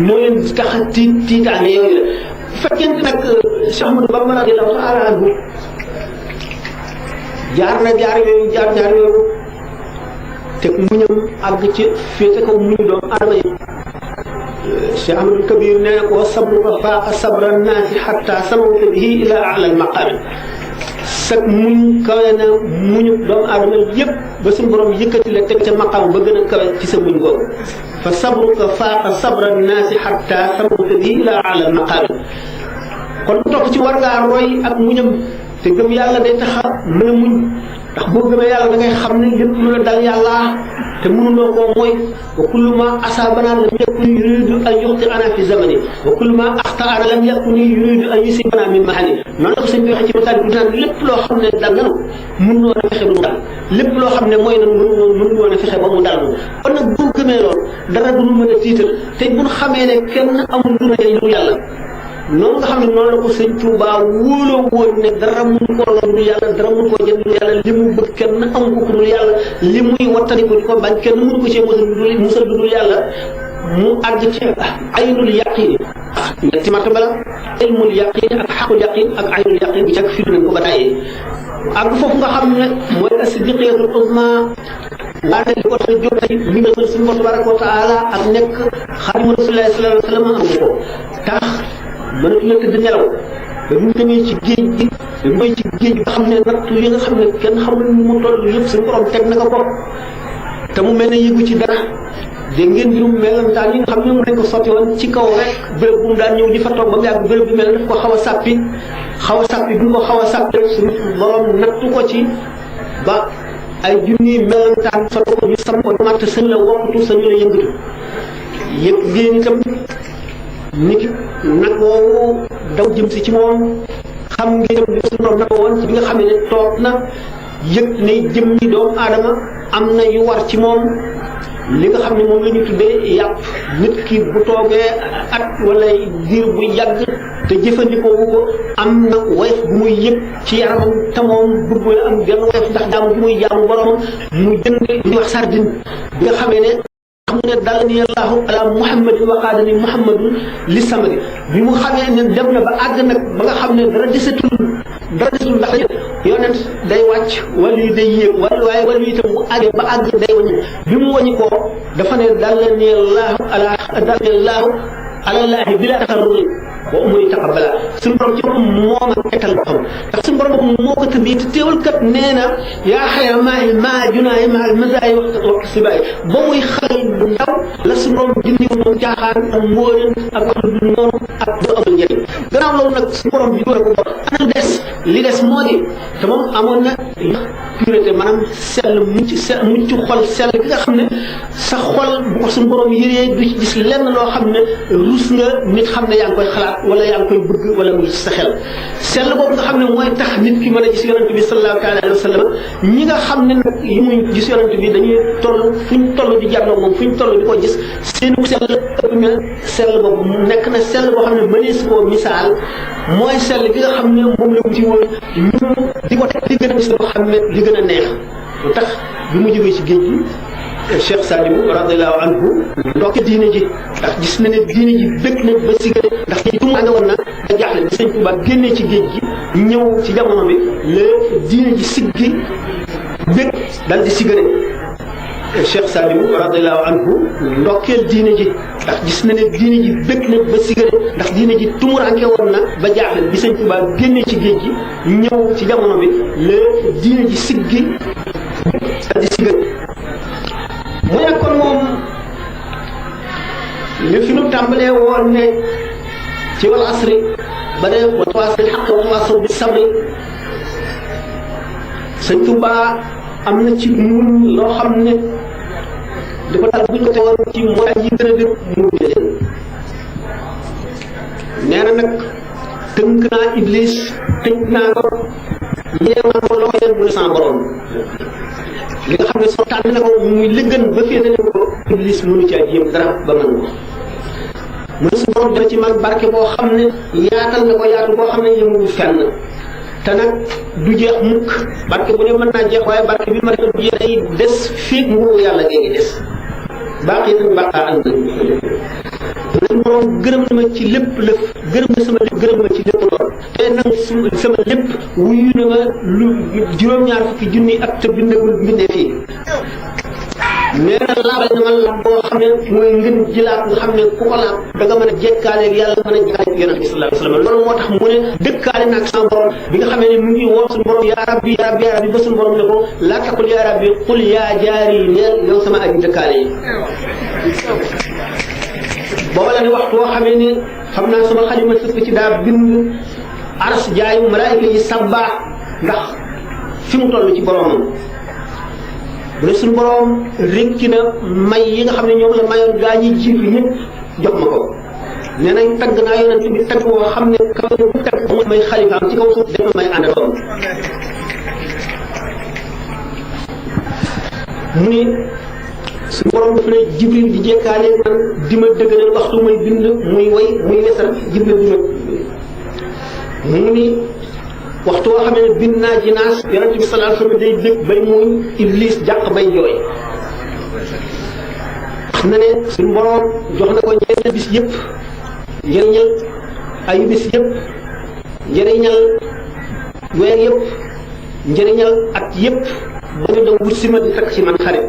moo leen di tax a tiitaange yooyu la bu fekkente nag Cheikh Ahmadou Bamba radiyallahu ta'ala anhu jaar yooyu te muñam àgg ci féete kaw muñu doomu aadama yi Cheikh Ahmadul Kabir nee na ko sabruka faaqa sabra naasi xatta samawta bihi ila a'la al-maqaam sag muñ kawe na muñu doomu aadama yëpp ba suñu borom yëkkati la teg ca maqaam ba gën a kawe ci sa muñ googu fa sabruka faaqa sabra naasi xatta samawta bihi ila a'la al-maqaam kon topp ci war ngaa roy ak muñam te gëm yàlla day tax a mën a muñ ndax boo gëmee yàlla da ngay xam ne lépp lu la dal yàlla te mënuloo koo mooy wa kullu ma asaabana lam yakun yuridu an yuxti'ana fi zamani wa kullu ma axta'ana lam yakun yuridu an yusibana min mahani noonu la ko sëñ bi waxee ci mataal bi naan lépp loo xam ne dal nanu mën woon a fexe ba mu dal lépp loo xam ne mooy nanu mën woon a fexe ba mu dal kon nag bu gëmee loolu dara du ñu mën a tiital te bu ñu xamee ne kenn amul lu ne lu yàlla noonu nga xam ne noonu la ko sëñ Touba wóoloo woon ne dara mun koo lor dul yàlla dara mun koo jënd dul yàlla li mu bëgg kenn amu ko dul yàlla li muy wattani ko di ko bañ kenn mënu ko cee musal dul yàlla mu àgg ci aynul yaqin ñetti martaba la ilmul yaqin ak xaqul yaqin ak aynul yaqin bi cag firi nañ ko ba tàyyee àgg foofu nga xam ne mooy as-siddiqiyatul uzma waane li ko tax a jóg tey li nga suñu borom tabaraka wa taala ak nekk xaadimu rasulillahi sallallahu alayhi wa sallam amu ko tax mënatu la tëdd nelaw ba mu demee ci géej gi ba mooy ci géej ba xam ne nattu yi nga xam ne kenn xamul nu mu toll yëpp suñu borom teg na ko te mu mel ne yëgu ci dara dégg ngeen mbirum melantaan yi nga xam ne mu dañ ko sotti woon ci kaw rek béréb bu mu daan ñëw di fa toog ba mu yàgg béréb bi mel ne daf ko xaw a sàppi bi mu ko xaw a sàppi suñu borom nattu ko ci ba ay junni melantaan sotti ko ñu sam ko matt sëñ la wokkatu sañu la yëngatu yëg ngeen itam nit nag woowu daw jëm si ci moom xam ngeen li suñu borom nag woon ci bi nga xam ne toog na yëg ne jëm ñi doomu aadama am na yu war ci moom li nga xam ne moom la ñu tuddee yàpp nit ki bu toogee at wala diir bu yàgg te jëfandikoo wu ko am na woyof bu muy yëg ci yaramam te moom bëgg am benn woyof ndax jaamu bu muy jaamu boromam mu jënd li wax sardine bi nga xamee ne mu ne dal ni allahu ala muhammadin wa qaadani muhammadun li samadi bi mu xamee ne dem na ba àgg nag ba nga xam ne dara desetul ndax yonent day wàcc wala yi day yéeg waaye wala itam bu àggee ba àgg day wañu bi mu wañu koo dafa ne dal ni allahu alallahi bila taxarruri wa umuri taqabbala suñu borom ci boppam moo ma tegtal boppam ndax suñu borom moo ko tëddee te teewul kat nee na yaa xayra maa junaay maa mazaay wax sibaay ba muy xale bu ndaw la suñu borom jindiw moom caaxaan ak mbóoleen ak wax lu noonu ak du amul njëriñ gannaaw loolu nag suñu borom bi doole ko bor ana des li des moo di te moom amoon na pureté maanaam sell mucc xol sell gi nga xam ne sa xol bu ko suñu borom yëree du ci gis lenn loo xam ne rus nga nit xam ne yaa ngi koy xalaat wala yaa ngi koy bëgg wala muy sa xel sell boobu nga xam ne mooy tax nit ki mën a gis yonent bi sallallahu alayhi wa sallam ñi nga xam ne nag yi muy gis yonent bi dañuy toll fu ñu toll di jàlloo moom fu ñu toll di ko gis seenu sell ëpp na sell boobu nekk na sell boo xam ne mënees koo misaal mooy sell gi nga xam ne moom la wuti woon ñu di ko teg di gën a gis loo xam ne di gën a neex lu tax bi mu jógee ci géej gi Cheikh Sadibou radiyallahu anhu ndokke diine ji ndax gis na ne diine ji bëgg na ba sigale ndax géej tumu nga woon na da jaaxle bi sëñ Tuubaa génnee ci géej gi ñëw ci jamono bi la diine ji siggi bëgg dal di sigale Cheikh Sadibou radiyallahu anhu ndokkeel diine ji ndax gis na ne diine ji bëgg na ba sigale ndax diine ji tumuranke woon na ba jaaxle bi sëñ Tuubaa génnee ci géej gi ñëw ci jamono bi la diine ji siggi dal di sigale mu ne kon moom li fi nu tàmbalee woon ne ci wal asri ba ne wa tawaasaw bil haqqi wa tawaasaw bis sabri sëñ Tuubaa am na ci ñun loo xam ne di ko dal buñ ko teewoon ci mooy yi gën a dëgg mu leen nee na nag tënk naa Iblis tënk naa ko yeew naa ko loxo yéen mu ne sama borom li nga xam ne soo tànn na ko muy lëggan ba féete ne ko Iblis mënu caa jéem dara ba mën ko mu ne su borom dana ci man barke boo xam ne yaatal na ko yaatu boo xam ne yëngu fenn te nag du jeex mukk barke bu ne mën naa jeex waaye barke bi ma def du jeex day des fii nguuru yàlla géegi des baax yi nag baaxaa ànd suñu borom gërëm na ma ci lépp lëf gërëm na sama lépp gërëm na ci lépp lool te nag sama lépp wuyu na ma lu juróom-ñaar fukki junni ak te bindagul bindee fii nee na laabal na ma laab boo xam ne mooy ngën jilaat nga xam ne ku ko laab da nga mën a jekkaaleeg yàlla mën a jekkaaleeg yonent bi sallallahu alayhi wa sallam loolu moo tax mu ne dëkkaale naag sama borom bi nga xamee ne mu ngi woo suñu borom yaa rabbi yaa rabbi yaa rabbi ba suñu borom ne ko laa taqul yaa rabbi qul yaa jaari neel yow sama aji dëkkaale yi booba la ne waxtu woo xamee ne xam naa sama xalima sëpp ci daa bind aras jaayu malaayika yi sabbaa ndax fi mu toll ci boromam bu ne suñu borom rékki na may yi nga xam ne ñoom la mayoon gaa ñi jiitu ñëpp jox ma ko nee nañ tagg naa yonent bi tagg woo xam ne kaw bu tagg mu may xalifaam ci kaw suuf def may àndaloon mu ni suñu borom daf ne Jibril di jekkaale man di ma dëggalal waxtu muy bind muy way muy wesar Jibril di ma mu ni waxtu woo xam ne bind naa jinaas yonent bi sallallahu alayhi wa sallam day dëgg bay muuñ Iblis jàq bay jooy wax na ne suñu borom jox na ko njëriñal bis yëpp njëriñal ayu bis yëpp njëriñal weer yëpp njëriñal at yëpp ba ñu daw wut si ma di takk ci man xarit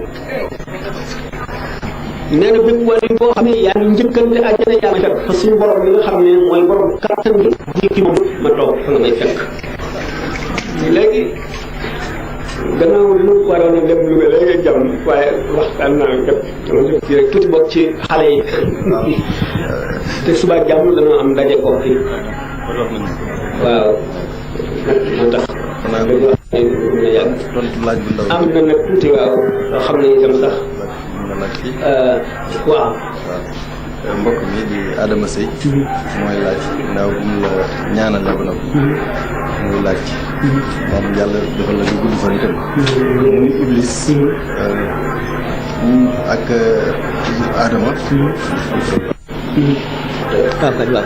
nee na bépp wàllu boo xam ne yaa ngi njëkkante àjjana yaa may fekk fa suñu borom bi nga xam ne mooy borom kattan bi jikki moom ma toog fa nga may fekk léegi gannaaw lu waroon a dem Louga léegi jàmm waaye waxtaan naa képp dama def ci rek tuuti bokk ci xale yi te suba jàmm dana am daje ko fi waaw moo tax am na nag tuuti waaw loo xam ne itam sax waaw mbokk mi di Adama Seye mooy laaj ndaw bu mu la ñaanal la ba noppi muy laaj moom yàlla defal la du gudd fan itam muy Iblis ak Adama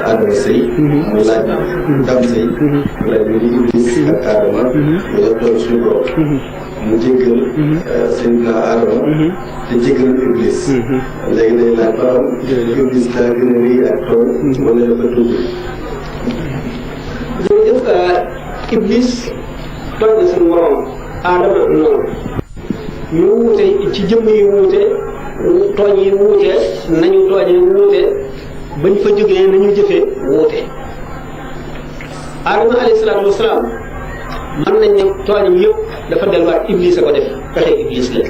Adama Seye muy laaj Dame Seye laaj muy Iblis ak Adama ñu doon suñu borom mu jéggal Seydina Adama te jéggal Iblis léegi day laaj ba xam Iblis daa gën a rëy ak tooñ wala dafa tuuti. jërëjëf Iblis tooñ na suñu borom Adama noonu ñu wuute ci jëmm yi wuute tooñ yi wuute nañu tooñee wuute bañ fa jógee nañu jëfee wuute. Adama alayhi salaatu wasalaam mën nañ ne tooñam yëpp dafa delluwaat Iblis a ko def pexe Iblis la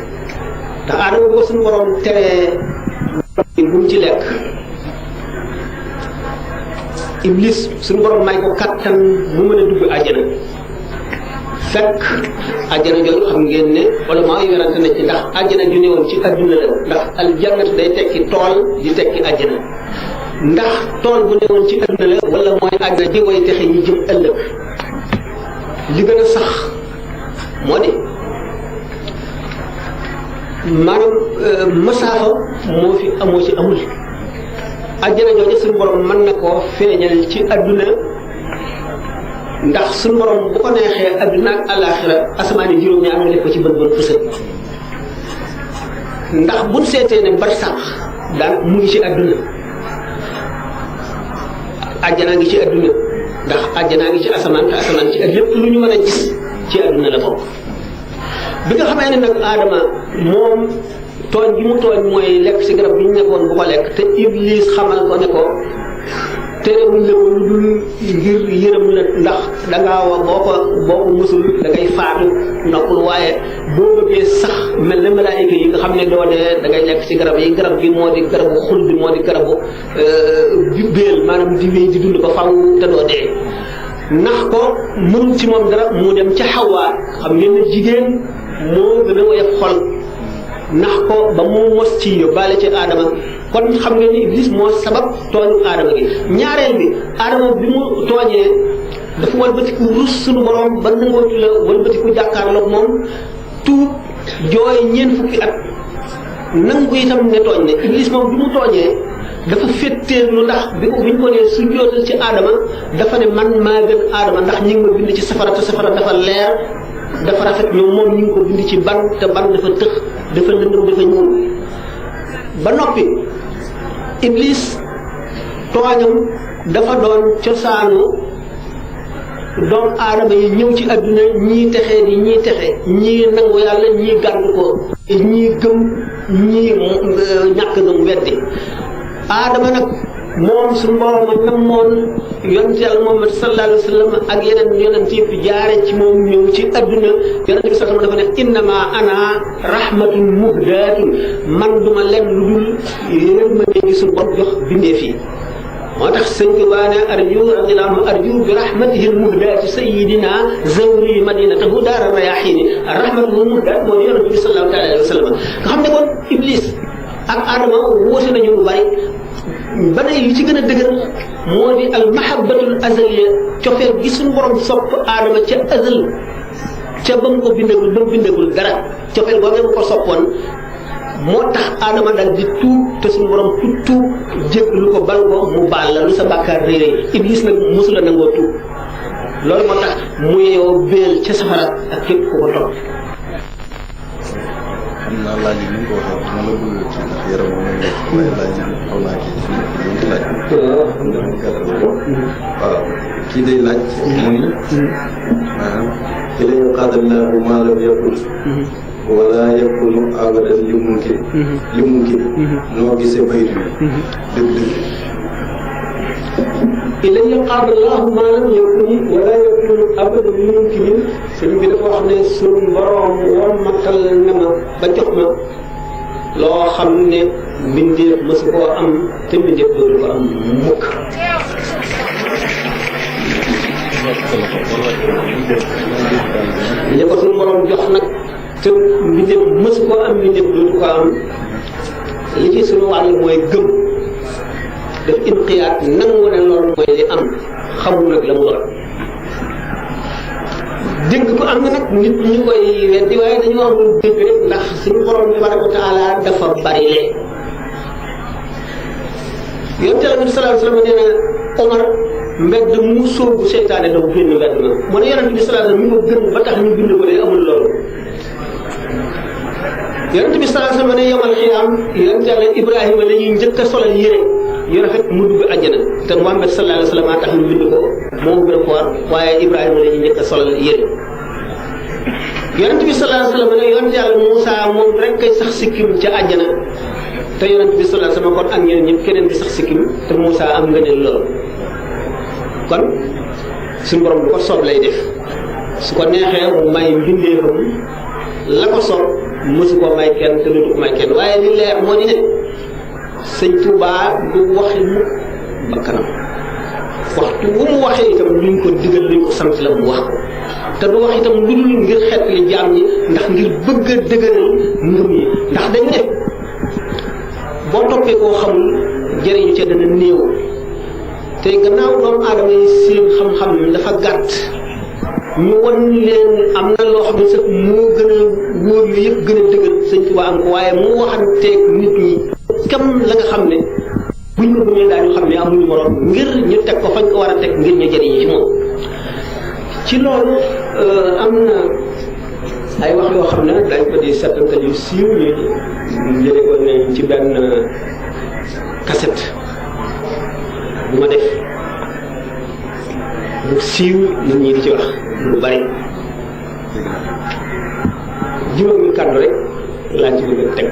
ndax Adama bu ko suñu borom teree bu mu ci lekk Iblis suñu borom may ko kattan mu mën a dugg àjjana fekk àjjana jooju xam ngeen ne wala maa ngi werante na ci ndax àjjana ju newoon ci adduna la ndax aljannatu day tekki tool di tekki àjjana ndax tool bu newoon ci adduna la wala mooy àjjana ji way texe ñi jëm ëllëg li gën a sax moo di maanaam masaafa moo fi amoo ci amul àjjana jooju suñu borom mën na koo feeñal ci adduna ndax suñu borom bu ko neexee adduna ak àllaaxira asamaani juróom-ñaar nga def ko ci bën bën fësal ndax buñ seetee ne barsax daan mu ngi ci adduna àjjanaa ngi ci adduna ndax àjjanaa ngi ci asamaan te asamaan ci ak lépp lu ñu mën a gis ci adduna la bokk bi nga xamee ne nag Adama moom tooñ gi mu tooñ mooy lekk ci garab bi ñu nekkoon bu ko lekk te Iblis xamal ko ne ko terewul la lu dul ngir yërëm la ndax dangaa wax boo ko musul da ngay faatu noppul waaye boo bëggee sax mel ne malaayika yi nga xam ne doo dee da ngay lekk ci garab yi garab gi moo di garabu xul bi moo di garabu béel maanaam di wéy di dund ba faw te doo dee nax ko mënul ci moom dara mu dem ca Xawaa xam ngeen ne jigéen moo gën a woyof xol nax ko ba mu mos ci yóbbaale ci Adama kon xam ngeen ni Iblis moo sabab tooñu Adama gi ñaareel bi Adama bi mu tooñee dafa walbatiku rus suñu borom ba nangootu la walbatiku jàkkaarloog moom tuub jooy ñeent fukki at nangu itam ne tooñ ne Iblis moom bi mu tooñee dafa féttéerlu ndax bi ñu ko nee su jootal ci Adama dafa ne man maa gën Adama ndax ñi ngi ma bind ci safara te safara dafa leer dafa rafet ñoom moom ñu ngi ko bind ci ban te ban dafa tëx dafa lëndëm dafa ñuul ba noppi Iblis tooñam dafa doon cosaanu doomu aadama yi ñëw ci adduna ñii texee di ñii texe ñii nangu yàlla ñii gàddu ko ñii gëm ñii ñàkk gëm weddi aadama nag moom suñu borom a namoon yonent yàlla Muhammad sallallahu alayhi wa sallam ak yeneen yonent yëpp jaare ci moom ñëw ci adduna yonent bi sallallahu dafa ne innama ana rahmatun muhdatun man duma leen lu dul yërmande gi suñu borom jox bindee fii moo tax sëñ bi waane arju radiyallahu anhu arju bi rahmatihi almuhdati sayidina zawri madinatahu daara rayaxini rahmatuhu muhdat moo di yonent bi sallallahu alayhi wa sallam nga xam ne kon Iblis ak Adama wóote nañu lu bari ba ne li ci gën a dëgër moo di al mahabbatul azaliya cofeel gi suñu borom sopp Adama ca azal ca ba mu ko bindagul dara cofeel boobee mu ko soppoon moo tax Adama dal di tuub te suñu borom tuub jéggalu ko bal ko mu baal la lu sa bàkkaar rëy rëy Iblis nag mosula nangoo tuub loolu moo tax mu yeewoo béel ca safara ak képp ku ko topp. xam naa laaj yi ni nga ko waxee ma la bëgg ci ndax yaram moom waaye laaj yi xaw naa kii fi ñu ngi laaj. waaw kii day laaj. muy maanaam ci la ñu xaaral naa bu maa la yàqul. wala yakunu abadan li mumkin. li mumkin. noo gisee baytu bi. dëgg-dëgg. ilayhi qaada Allahu maa lam yakun wala yakunu abadan li mumkin sëñ bi dafa wax ne suñu borom wammatal na ma ba jox ma loo xam ne mbindeef mësu koo am te mbindeef dootu ko am mukk. li ko suñu borom jox nag te mbindeef mësu koo am mbindeef dootu ko am li ci suñu wàll mooy gëm. def inqiyaat nangu ne loolu mooy li am xamul nag la mu doon dégg ko am na nag nit ñu koy weddi waaye dañu wax lu dégg rek ndax suñu borom tabaraka wa taala dafa bari lee yonent Yàlla bi sallallahu alayhi wa sallam nee na Omar mbedd mu sóobu seytaane daw génn mbedd ma mu ne yonent bi sallallahu alayhi wa sallam mi ko gën ba tax ñu bind ko de amul loolu yonent bi sallallahu alayhi wasallam ne yomal xiyaam yonent yàlla Ibrahima la ñuy njëkk a solal yére yu rafet mu dugg àjjana te Muhammad sallallahu alayhi wasallam tax ñu bind ko moo gën a foor waaye Ibrahima la ñuy njëkk a solal yére yonent bi sallallahu alayhi wasallam ne yonent yàlla Moussa moom rek kay sax sikkim ca àjjana te yonent bi sallallahu alayhi wasallam kon ak ñeneen ñëpp keneen di sax sikkim te Moussa am nga ne lool kon suñu borom lu ko soob lay def su ko neexee mu may mbindeefam la ko soob mosu koo may kenn te dootu ko may kenn waaye li leer moo di ne sëñ Touba du waxi mu bakkanam waxtu wu mu waxee itam luñ ko digal luñ ko sant la mu wax ko te du wax itam lu dul ngir xeet li jaam ñi ndax ngir bëgg a dëgëral ngëm yi ndax dañu ne boo toppee koo xamul jëriñu ca dana néew te gannaaw doomu aadama yi seen xam-xam dafa gàtt ñu wan leen am na loo xam ne sax moo gën a wóor yu yëpp gën a dëgër sëñ Tuubaa am ko waaye mu waxanteeg nit ñi kam la nga xam ne buñ ko gëmee daañu xam ne amuñu morom ngir ñu teg ko fañ ko war a teg ngir ñu jëriñu ci moom ci loolu am na ay wax yoo xam ne dañ ko di settantal yu siiw ñu jële ko ne ci benn cassette bu ma def bu siiw nit ñi di ci wax lu bari juróomi kàddu rek laa ci bëgg a teg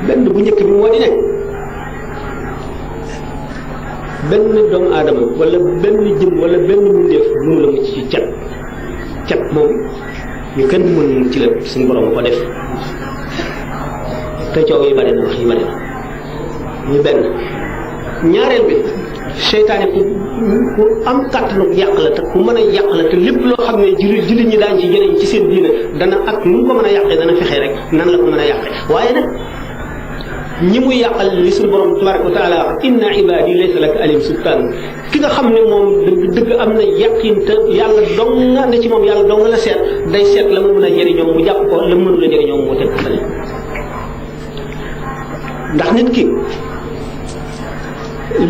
benn bu njëkk bi moo di ne benn doomu aadama wala benn jëm wala benn mbindeef mënu la mucc ci cat moom ñu kenn mën ci la suñu borom ko def te coow yi bari na wax yi bari na ñu benn ñaareel bi seytaane ku am kàttanu yàq la te ku mën a yàq la te lépp loo xam ne jullit ñi daañ ci jëriñ ci seen diine dana ak nu mu ko mën a yàqee dana fexe rek nan la ko mën a yàqee waaye nag ñi muy yàqal li suñu borom tabaraka wa taala wax inna ibadi laysa laka alayhim sultaan ki nga xam ne moom dëgg am na yàqin te yàlla dong nga ne ci moom yàlla dong la seet day seet la mu mën a jëriñoo mu jàpp ko la mu mënul a jëriñoo mu teg fële ndax nit ki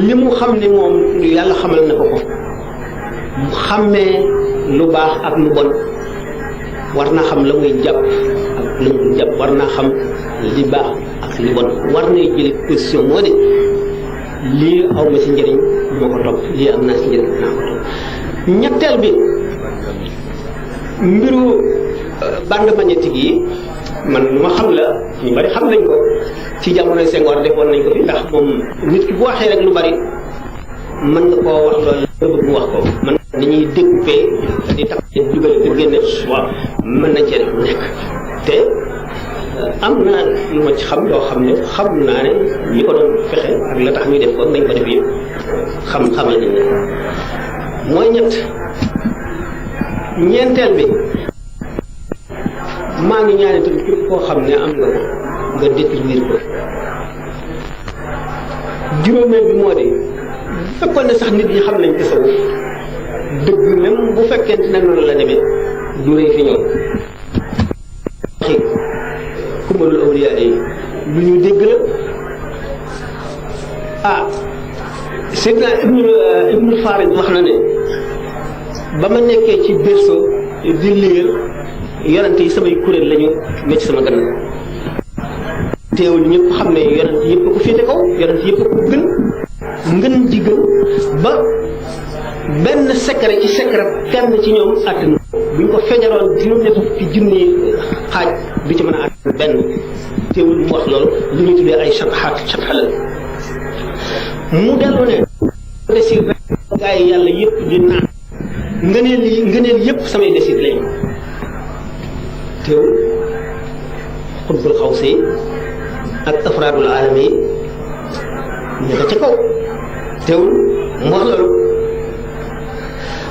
li mu xam ne moom yàlla xamal na ko mu xàmmee lu baax ak lu bon war naa xam la muy jàpp ak la muy jàpp war naa xam li baax ak li bon war nay jël position moo de lii aw ma ci njëriñ moo ko topp lii am naa ci njëriñ naa ko topp ñetteel bi mbiru bande magnétique yi man lu ma xam la ñu bari xam nañ ko ci jamonoy Senghor defoon nañ ko fi ndax moom nit ki bu waxee rek lu bari mën nga koo wax loolu la bëgg mu wax ko man dañuy découpé di tax dugal di génne waaw mën nañ cee def lu nekk te am na lu ma ci xam loo xam ne xam naa ne ñi ko doon fexe ak la tax ñuy def ko nañ ko def yëpp xamal nañ ne mooy ñeenteel bi maa ngi ñaane tamit képp koo xam ne am nga ko nga détruire ko juróomeel bi moo di fekkoon ne sax nit ñi xam nañ tasawuf dëgg même bu fekkente ne noonu la demee du rëy fi ñoom waxi kumalul awliya yi lu ñu dégg la Seydina Ibnu Farid wax na ne ba ma nekkee ci berceau di liir yonent yi samay kuréel lañu ne ci sama gannaaw teewul ñëpp xam ne yonent yëpp ko féete kaw yonent yëpp ko ngën ji gën ba benn secret ci secret kenn ci ñoom àttanu buñ ko feeñaroon juróom-ñett fukki junni xaaj du ci mën a àtt benn teewul mu wax loolu lu ñuy tuddee ay chatxalal mu dellu ne desir rek gaa yi yàlla yëpp di naan ngëneel yëpp samay desir lañu teewul xutbul xawsi ak afraadul alami ñu ko ca kaw teewul mu wax loolu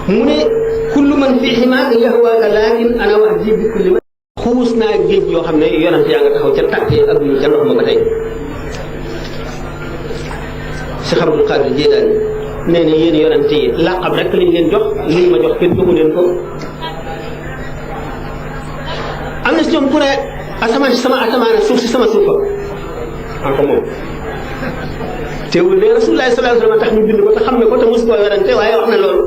mu ne kullu man fi ximaaka yahwaaka laakin ana wax ji bi kulli man xuus naa géej yoo xam ne yonent yaa nga taxaw ca tàkkee ak ñu ca ndox ma ba tey Cheikh Abdul Qadir Jilaani nee na yéen yonent yi laqab rek lañ leen jox liñ ma jox kenn joxu leen ko am na si ñoom ku ne asamaan si sama asamaan suuf si sama suufa en ko moom teewul de Rasulullah sallallahu alayhi wa sallam tax ñu bind ko te xam ne ko te mosu koo werante waaye wax na loolu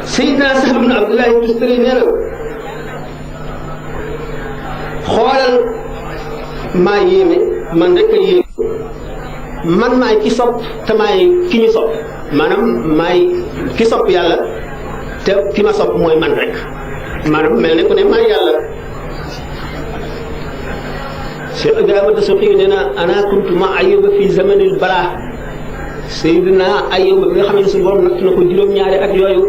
Seydina Sahl ibn Abdullah Tustari nee na xoolal maa yéeme man rek a yéeme man maay ki sopp te maay ki ñu sopp maanaam maay ki sopp yàlla te ki ma sopp mooy man rek maanaam mel ne ku ne maay yàlla. Cheikh Ibrahima Dasuuqi nee na ana kuntu ma Ayyuba fi zamanil balaa Seydina Ayyuba bi nga xam ne suñu borom natt na ko juróom-ñaari at yooyu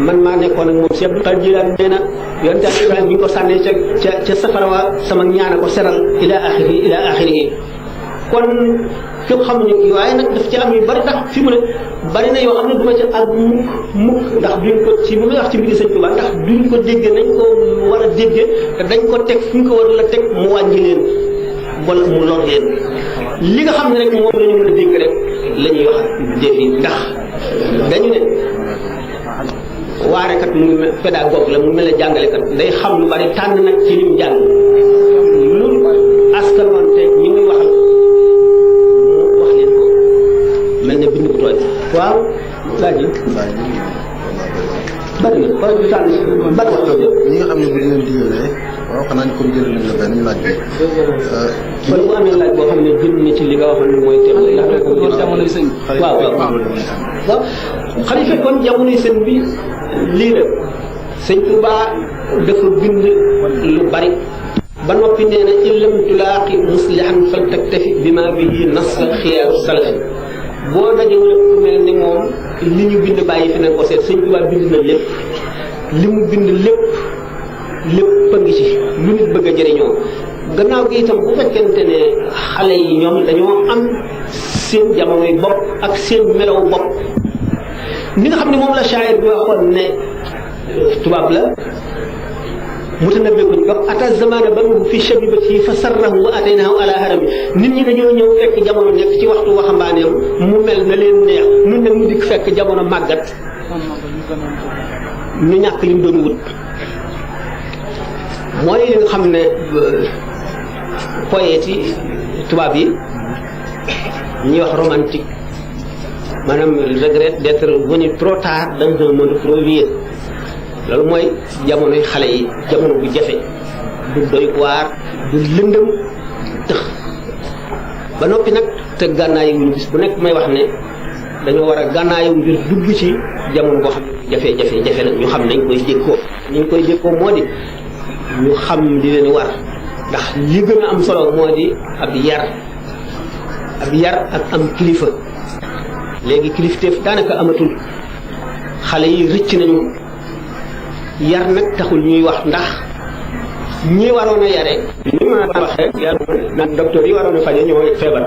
man maa nekkoon ak moom Cheikh Abdul Qadir Jilaani nee na yonent Ibrahima bi ñu ko sànnee ca safara wa sama ñaan ko seral ila axiri kon képp xamuñu kii waaye nag daf ci am yu bari ndax fi mu ne bari na yoo xam ne du ma ci àgg mukk ndax duñ ko ci bu may wax ci mbiri Sëñ Tuubaa ndax duñ ko dégg nañ ko war a dégge te dañ ko teg fu ñu ko war la teg mu wàññi leen wala mu lor leen li nga xam ne rek moom la ñu mën a dégg rek la ñuy wax def yi ndax dañu ne waarekat mu ngi mel pédagogue la mu mel ne jàngalekat day xam lu bari tànn nag ci lim jàng lu askan wante ñi muy waxal mel ne bind bu tooy waaw laaj yi bari na bari na tànn bari wax ñi nga xam ne bu ñu leen digalee waaw xanaa ni comme jël nañ la benn laaj bi kon bu amee laaj boo xam ne jëm na ci li nga waxoon ne mooy teew ndax jamonoy sëñ waaw xam nga fekkoon jamonoy sëñ bi lii la Sëñ Tuubaa dafa bind lu bari ba noppi nee na illam tulaaqi muslihan fal taktafi bima bihi nasla xiyaaru salafi boo dajewul ku mel ni moom li ñu bind bàyyi fi nañ ko seet Sëñ Tuubaa bind na lépp li mu bind lépp a ngi ci lu nit bëgg a jëriñoo gannaaw gi itam bu fekkente ne xale yi ñoom dañoo am seen jamonoy bopp ak seen melow bopp ni nga xam ne moom la shaayir bi waxoon ne tubaab la mutanabbi ko wax ata zamana banuhu fi shabibati fa sarrahu wa ataynahu ala harami nit ñi dañoo ñëw fekk jamono nekk ci waxtu waxambaaneem mu mel na leen neex nun nag mu dikk fekk jamono màggat ñu ñàkk li mu doon wut mooy li nga xam ne poète yi tubaab yi ñuy wax romantique maanaam regrette d'être venu trop tard dans un monde trop vieux loolu mooy jamonoy xale yi jamono bu jafe du doy waar du lëndëm tëx ba noppi nag te gànnaayu ñu bis bu nekk may wax ne dañoo war a gànnaayu ngir dugg ci jamono boo xam ne jafe la ñu xam nañ koy jékkoo ñu koy jékkoo moo di ñu xam li leen war ndax li gën a am solo moo di ab yar ak am kilifa léegi kilifteef daanaka amatul xale yi rëcc nañu yar nag taxul ñuy wax ndax ñi waroon a yare ñu mën a waxee yar nag docteur yi waroon a faje ñoo feebar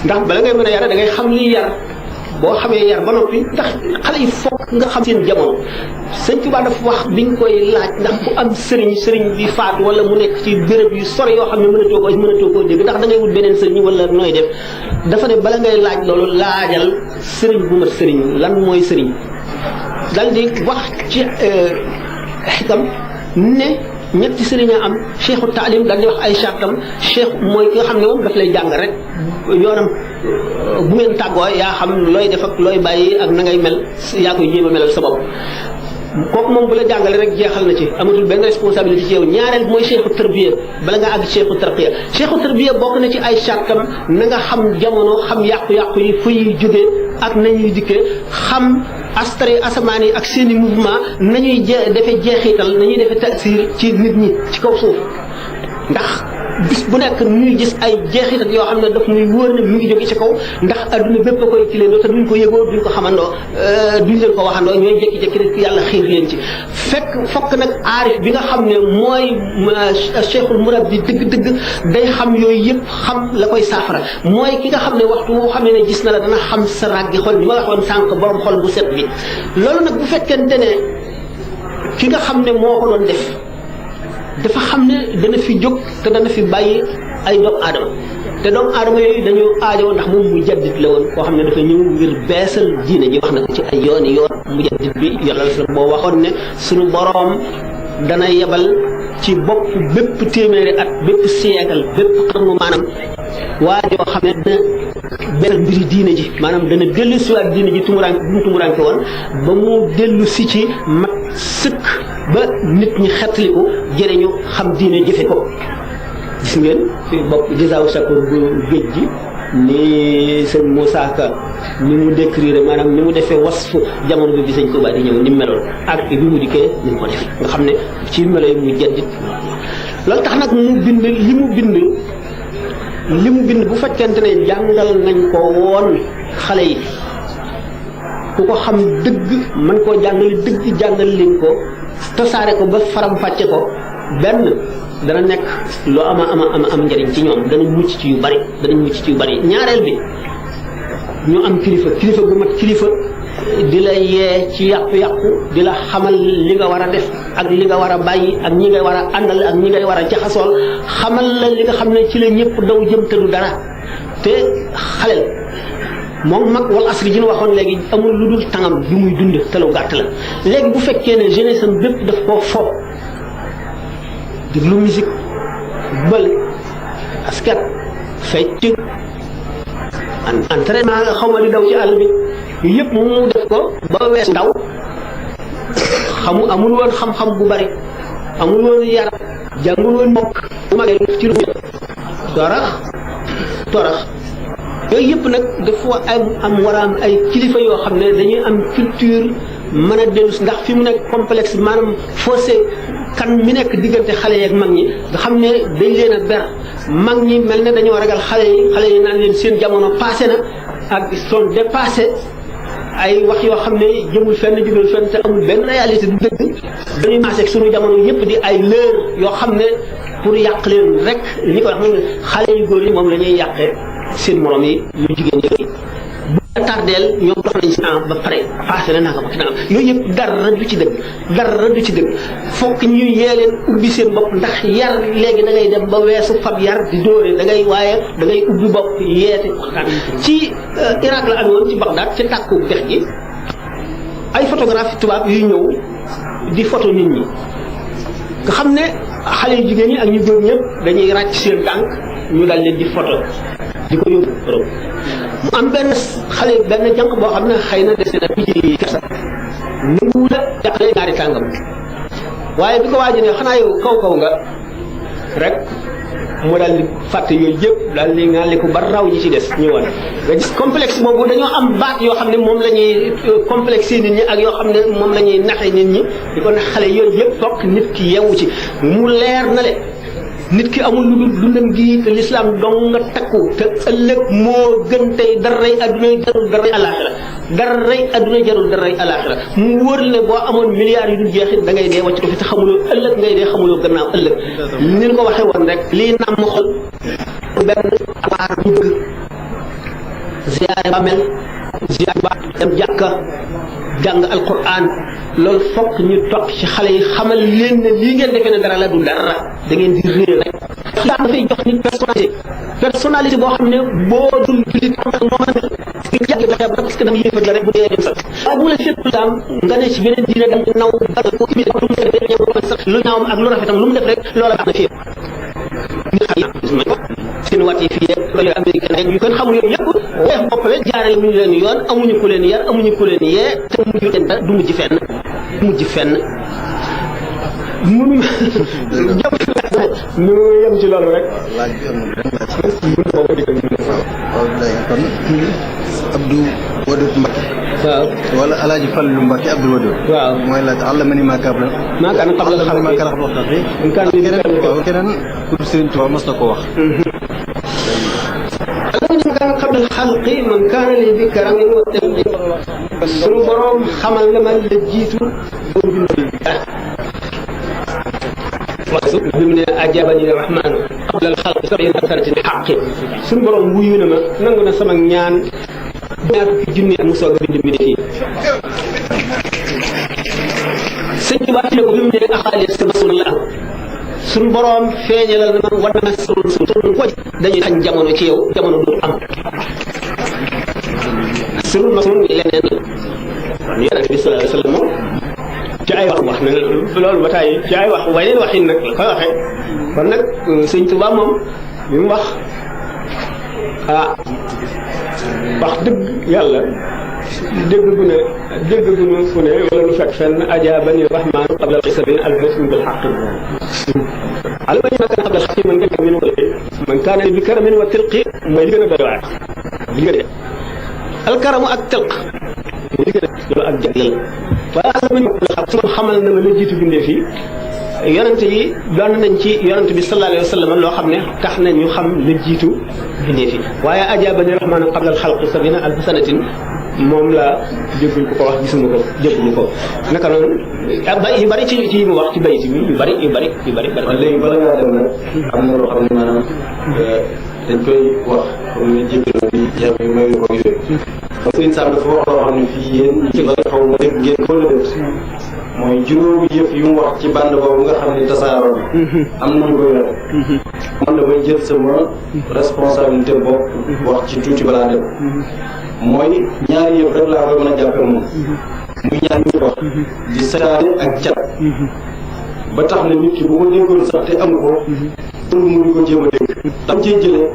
ndax bala ngay mën a yare da ngay xam liy yar boo xamee yar ba noppi ndax xale yi fokk nga xam seen jamono Sëñ Tuubaa dafa wax biñ koy laaj ndax bu am sëriñ bi faatu wala mu nekk ci béréb yu sori yoo xam ne mënatoo koo dégg ndax da ngay wut beneen sëriñ wala nooy def dafa ne bala ngay laaj loolu laajal sëriñ bu mat sëriñ lan mooy sëriñ dal di wax ci xikam ne ñetti sëriñ a am cheikhu taalim dal di wax ay chartam cheikh mooy ki nga xam ne moom daf lay jàng rek yoonam bu ngeen tàggoo yaa xam looy def ak looy bàyyi ak na ngay mel yaa koy jéem a melal sa bopp kooku moom bu la jàngale rek jeexal na ci amatul benn responsabilité ci yow ñaareel mooy cheikhu tarbiya bala nga àgg cheikhu tarqiya cheikhu tarbiya bokk na ci ay chartam na nga xam jamono xam yàqu-yàqu yi fu ñuy jógee ak nañuy dikkee xam astari asamaan yi ak seeni mouvement nañuy defee jeexital nañuy defee tasir ci nit ñi ci kaw suuf ndax bis bu nekk ñuy gis ay jeexital yoo xam ne daf muy wóor ne mu ngi jóge ci kaw ndax adduna bépp a koy kiléendoo te duñ ko yëgoo duñ ko xamandoo duñ leen ko waxandoo ñooy jékki-jékki rek yàlla xiir leen ci fokk nag aarif bi nga xam ne mooy cheikhul murabbi dëgg-dëgg day xam yooyu yëpp xam la koy saafara mooy ki nga xam ne waxtu woo xamee ne gis na la dana xam sa ràggi xol bi ma waxoon sànq borom xol bu set bi loolu nag bu fekkente ne ki nga xam ne moo ko doon def dafa xam ne dana fi jóg te dana fi bàyyi ay doomu aadama te doomu aadama yooyu dañoo aajoo ndax moom mujaddid la woon koo xam ne dafa ñëw ngir beesal diine ji wax na ko ci ay yoon mujaddid bi yàlla la boo waxoon ne suñu boroom dana yebal ci bopp bépp téeméeri at bépp siècle bépp xarnu maanaam waa joo xam ne dana beesal mbiri diine ji maanaam dana dellu si waat diine ji tumuraanke bu mu tumuranke woon ba mu dellu si ci mat sëkk ba nit ñi xettaliku jëriñu xam diine jëfe ko. gis ngeen fi bopp gisaaw sakoor bu géej gi ni sëñ Moussa Ka ni mu décrire maanaam ni mu defee wasfu jamono bi sëñ Tuubaa di ñëw ni mu meloon ak bi mu dikkee ni mu ko defee nga xam ne ci melo yi mu jaddit loolu tax nag mu bind li mu bind bu fekkente ne jàngal nañ ko woon xale yi ku ko xam dëgg mën koo jàngale dëgg jàngal leen ko tasaare ko ba faram-fàcce ko benn dana nekk lu am njëriñ ci ñoom danañ mucc ci yu bari ñaareel bi ñu am kilifa gu mat kilifa di la yee ci yàqu-yàqu di la xamal li nga war a def ak li nga war a bàyyi ak ñi ngay war a àndal ak ñi ngay war a jaxasool xamal la li nga xam ne ci la ñëpp daw jëm te du dara te xalel moom mag wal asri ji ñu waxoon léegi amul lu dul tàngam bi muy dund te lu gàtt la léegi bu fekkee ne jeunesse am bépp daf koo fo déglu musique bël askat fecc entraînement nga xaw ma di daw ci àll bi yëpp mu def ko ba wees ndaw amul woon xam-xam bu bari amul woon yar jàngul woon mokk bu magee ci lu torax yooyu yëpp nag dafa war a am ay kilifa yoo xam ne dañuy am culture mën a dellu ndax fi mu nekk complexe maanaam fossé kan mi nekk diggante xale yi ak mag ñi nga xam ne dañ leen a ber mag ñi mel ne dañoo ragal xale yi naan leen seen jamono passé na ak sont dépassé ay wax yoo xam ne jëmul fenn jubal fenn te amul benn réalité du dëgg dañuy maase ak sunu jamono yëpp di ay leer yoo xam ne pour yàq leen rek li ko wax ne xale yu góor yi moom la ñuy yàqee seen morom yi yu jigéen ñi bu tardeel ñoom dox nañ si ba pare passé na nanga ba nangam yooyu yëpp dara du ci dëgg fokk ñu yee leen ubbi seen bopp ndax yar léegi da ngay dem ba weesu fab yar di dóore da ngay ubbi bopp yeete waxtaan ci Irak la amoon ci Bagdad ci tàkku dex gi ay photographie tubaab yuy ñëw di photo nit ñi nga xam ne xale yu jigéen ñi ak ñu góor ñëpp dañuy ràcc seen tànk ñu dal leen di photo di ko yóbbu Europe mu am benn jànq boo xam ne xëy na des na ci kersa nanguwu la jàppale ñaari tàngam waaye bi ko waaji ne xanaa yow kaw nga rek mu daal di fàtte yooyu yëpp daal di ngàlliku ba raw ñi ci des ñëwoon nga gis complexe boobu dañoo am baat yoo xam ne moom la ñuy complexé nit ñi ak yoo xam ne moom la ñuy naxe nit ñi di ko nax xale yooyu yëpp fokk nit ki yewu ci mu leer na le nit ki amul lu dul dundam gi te lislaam dong nga takku te ëllëg moo gën tey daray adduna jarul daray alaxira daray adduna jarul daray alaxira mu wóor ne boo amoon milliards yu dul jeexit da ngay dee wàcc ko fi te xamuloo ëllëg ngay dee xamuloo gannaaw ëllëg ni ñu ko waxee woon rek lii namm xol benn abaar ñu bëgg ziyaare bàmmeel ziyaare ba dem jàkka jàng alquran loolu fokk ñu topp ci xale yi xamal leen ne lii ngeen defee ne dara la du dara da ngeen di réer rek yaa dafay jox nit personnalité boo xam ne boo dul julit am moo mën a nga jàngi ba xeeb parce que dama yéefat la rek bu dee dem sax waaye bu la fépp daam nga ne ci beneen diine dam naw ba ko imité ko lu mu def rek ñëw sax lu ñaawam ak lu rafetam lu mu def rek loola baax na fii nit xam seen wat yi fii yëpp américain rek yu kenn xamul yooyu yëpp weex bopp la jaarale mu ñu leen yoon amuñu ku leen yar amuñu ku leen yee te mujj leen dara du mujj fenn mënu ñu yem ci loolu rek laaj bi am na benn laaj waaw léegi kon Abdou Wadoud Mbacké waaw wala Alaaji Fallu Mbacké Abdou Wadoud waaw mooy laaj allamani maa kaana keneen ku Sëriñ Tuubaa mas na ko wax qabla al-xalqi man kaana li dikran wa tamdi suñu borom xamal na ma la jiitu bi mu ne ajabani rahmaanu qabla al-xalqi sab'iina sanatin xaqi suñu borom wuyu na ma nangu na sama ñaan ñaar fukki junni ak mu soog a bind mi fii sëñ bi wax ne ko bi mu ne axaali sama sunna suñu borom feeñalal na ma war na suñu ko dañuy xañ jamono ci yow jamono du am suñu masul leneen kon yonent bi sallallahu alayhi wa sallam ci ay wax na loolu ba tàyyi ci ay wax waneen waxin nag la koy waxee kon nag sëñ Tuubaa moom li mu wax wax dëgg yàlla dégg gu ne fu ne wala lu fekk fenn ajaabani rahmaanu qabla al-xisabi al-basm bil haqq alama ñu kan qabla al-xaqi man kaana bi karamin wa tilqi mooy li gën a doy waar li gën a alkaramu ak tilq li gën a loolu ak jagleel waaye alama ñu xam xamal na ma la jiitu bindee fii yonent yi doon nañ ci yonent bi sallallahu alayhi wa sallam loo xam ne tax na ñu xam la jiitu bindee fi waaye ajaabani rahmaanu qabla al-xalqi sabina alfa sanatin moom la déggul ko wax gisuma ko jëgguñu ko naka noonu yu bari ci yi mu wax ci bayit bi yu bari léegi bala ngaa dem nag am na loo xam ne maanaam dañ koy wax comme ni jéggal bi yam yu may ko yooyu parce que Sam dafa wax loo xam ne fii yéen ñi ci bari xaw ma dégg ngeen ko la def mooy juróomi yëf yu mu wax ci bande boobu nga xam ne tasaaroo am nañu koy rek man damay jël sama responsabilité bopp wax ci tuuti balaa dem mooy ñaari yëf rek laa koy mën a jàppe moom muy ñaar ñu wax di seytaane ak cat ba tax na nit ki bu ko déggoon sax te amu ko pour mu di ko jéem a dégg tam cee jëlee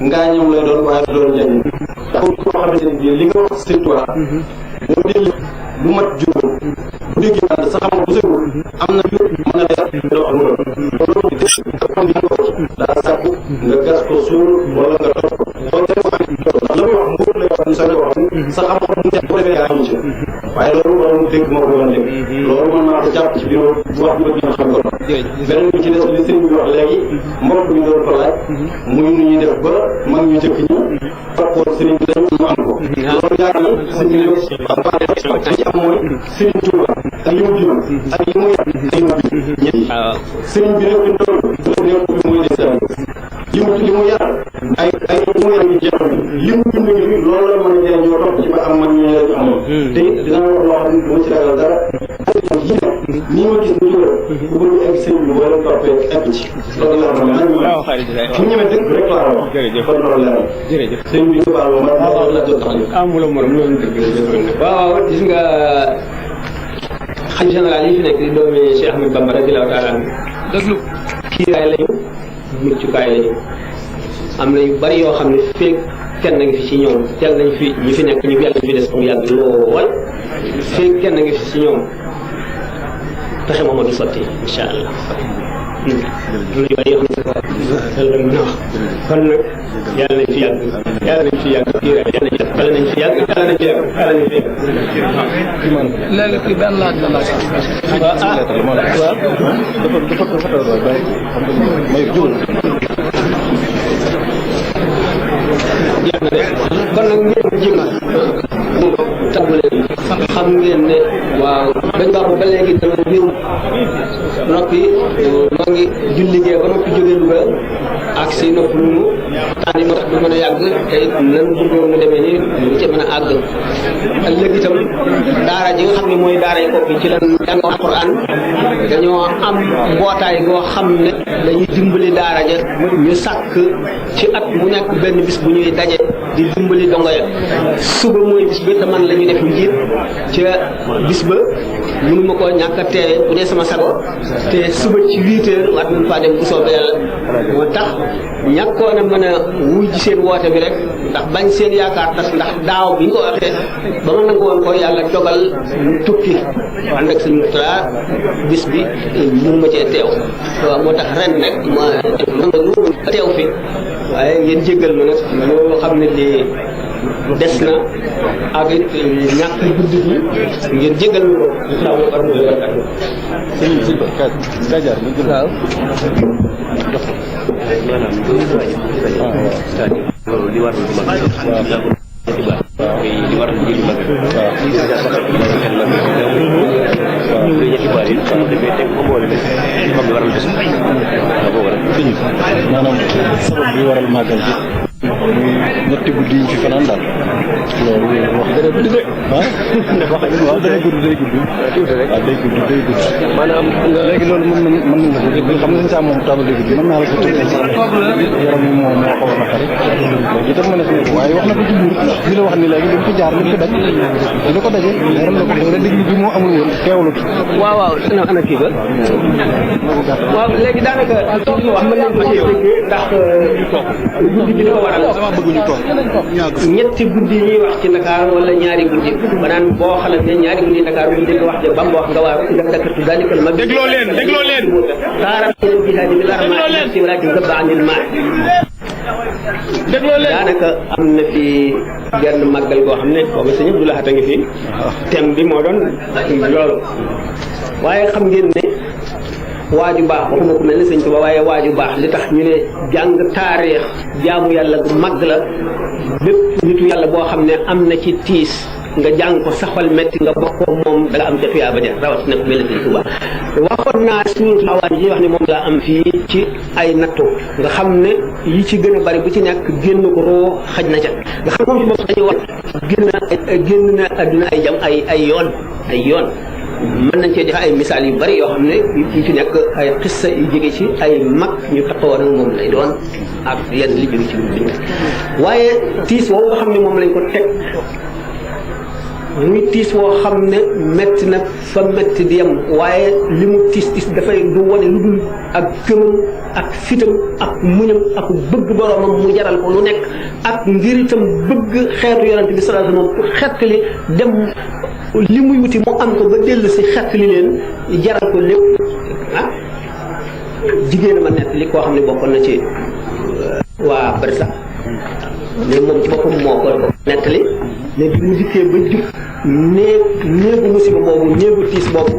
ngaañam lay doon waaye doon njëriñ ndax koo xamante ne bii li nga wax seen toit boo dégg lu mat juróom bu déggee ànd sa xam bu sëwul am na lu mën a leer doo xam loolu di def xam li nga wax daa sàkk nga gas ko suul wala nga toog ko boo dee wax ndax la muy wax mbóot lay wax sa wax sa xam-xam mu def bu defee yaa ñu ci waaye loolu waroon dégg moo ko doon dégg loolu mën naa ko jàpp ci biir wax bi bëgg xam ko beneen bi ci des li sëñ bi wax léegi mbokk mi doon ko laaj muy nu ñuy def ba mag ñu jëkk ñi toppoon sëriñ bi dañu mu am ko loolu yaakaar na sëñ bi li am mooy sëriñ Tuuba ak yi mu juróom ak yi mu yar ak yi mu bi ñett yi sëriñ bi nag ñu doon nekk bi mooy des li mu yar ay li mu yar ñu jeexal li mu bind ngi fi loolu la mën a jëriñoo topp ci ba am mag ñu ñu amoon te dina wax loo xam ne du ma ci ragal dara nii ma gis ni juróom bu bëgg egg sëriñ bi boo leen toppee egg ci loolu la xam ne fi mu ñëwee dëgg rek laa wax kon loolu la jërëjëf sëriñ bi ñu baal ma la doon tax amula morom loolu dëgg waaw gis nga xalifa général yi fi nekk di doomi Cheikh Ahmed Bamba radiyallahu taala anhu déglu kiiraay lañu muccukaay lañu am na yu bari yoo xam ne feeg kenn ngi fi ci ñoom yàlla nañ fi ñi fi nekk ñu yàlla nañ fi des comme yàgg lool feeg kenn ngi fi ci ñoom pexe moom du sotti incha allah am na yu bari yoo xam ne yàlla mën a wax kon nag yàlla nañ fi yàgg yàlla nañ fi yàgg kiiraay yàlla nañ fi yàgg yàlla nañ fi yàgg yàlla nañ fi yàgg léegi kii benn laaj la laaj. kon nag ngeen jëma tàmbalee xam ngeen ne waaw dañ baax ba léegi dama ñëw noppi maa ngi julligee ba noppi jóge Louga ak si nopp lu temps yi moo tax du mën a yàgg te nan bëggoon mu demee ni lu ci mën a àgg ëllëg itam daara ji nga xam ne mooy daara yi Koki ci lan jàng alquran dañoo am mbootaay goo xam ne dañuy dimbali daara ja ñu sàkk ci at mu nekk benn bis bu ñuy daje di dimbali dongo ya suba mooy bis ba te man la ñu def njiit ca bis ba mënuma koo ñàkk a teewe bu dee sama sago te suba ci 8 heures war nañ faa dem bu soobee yàlla moo tax ñàkkoon a mën a wuy ji seen woote bi rek ndax bañ seen yaakaar tas ndax daaw bi ñu ko waxee ba ma nangu woon ko yàlla dogal tukki ànd ak suñu tra bis bi mënuma cee teew waaw moo tax ren nag ma nangu teew fi waaye ngeen jéggal ma nag loo xam ne lii des na ak it ñàkk gudd gi ngeen jéggal ma ko ndaw la war na waaw loolu li war di mag li war di mag ñu ñetti baar yi dafay teg ko boole xam li waral bés maanaam sabab bi waral màggal gi muy ñetti guddi yi ñu fi fanaan daal loolu wax dëgg guddi de waaw day gudd waaw day gudd maanaam léegi loolu mën na ko xam nga saa moom table guddi mën naa la ko tënkal sax yaram yi moo xaw a naqari léegi itam ma ne ko waaye wax na ko ci biir li la wax ni léegi dañ fi jaar li fi daj li ko daje leeral na ko nga déglu bi moo amul woon teewlu waaw ana kii ba waaw léegi daanaka wax mën nañ ko ci dégg ndax guddi bi li ko waral dama bëgg ñu toog ñetti guddi guddi yi ñuy wax ci Dakar wala ñaari guddi ba naan boo xalaatee ñaari guddi Dakar bu dégg wax ja ba mu wax nga waaru nga dakatu dalikal ma dégloo leen taaram jihaadi bi larma ci wala ci gëbba anil ma dégloo leen daanaka am na fi genn màggal goo xam ne booba sëñ Abdou Lahad a ngi fi thème bi moo doon loolu waaye xam ngeen ne waaju baax waxuma ko mel ne sëñ Tuba waaye waaju baax li tax ñu ne jàng taarix jaamu yàlla gu mag la bépp nitu yàlla boo xam ne am na ci tiis nga jàng ko saxal metti nga bokkoo moom da nga am ca tuyaaba ja rawat nag mel ne sëñ Tuba waxoon naa suuratul Awaan yi wax ne moom la am fii ci ay nattu nga xam ne yi ci gën a bari bu ci nekk génn ko roo xaj na ca nga xam moom ci bopp dañuy wax génn na adduna ay yoon mën nañ cee joxe ay misaal yu bari yoo xam ne yu ci nekk ay xissa yu jóge ci ay mag ñu taxawoon ak moom lay doon ak yenn li jóge ci lu bind waaye tiis woowu nga xam ne moom lañ ko teg muy tiis woo xam ne metti na fa metti di yem waaye li mu tiis dafay du wane lu dul ak gëmam ak fitam ak muñam ak bëgg boroomam mu jaral ko lu nekk ak ngir itam bëgg xeetu yonente bi sallallahu alayhi wasallam pour xettali dem li muy wuti mu am ko ba dellu si xettali leen jaral ko lépp jigéen ma nett li koo xam ne bokkoon na ci waa Barza mais moom ci boppam moo ko nettali ne bi mu dikkee ba jub néegu musiba boobu néegu tiis boobu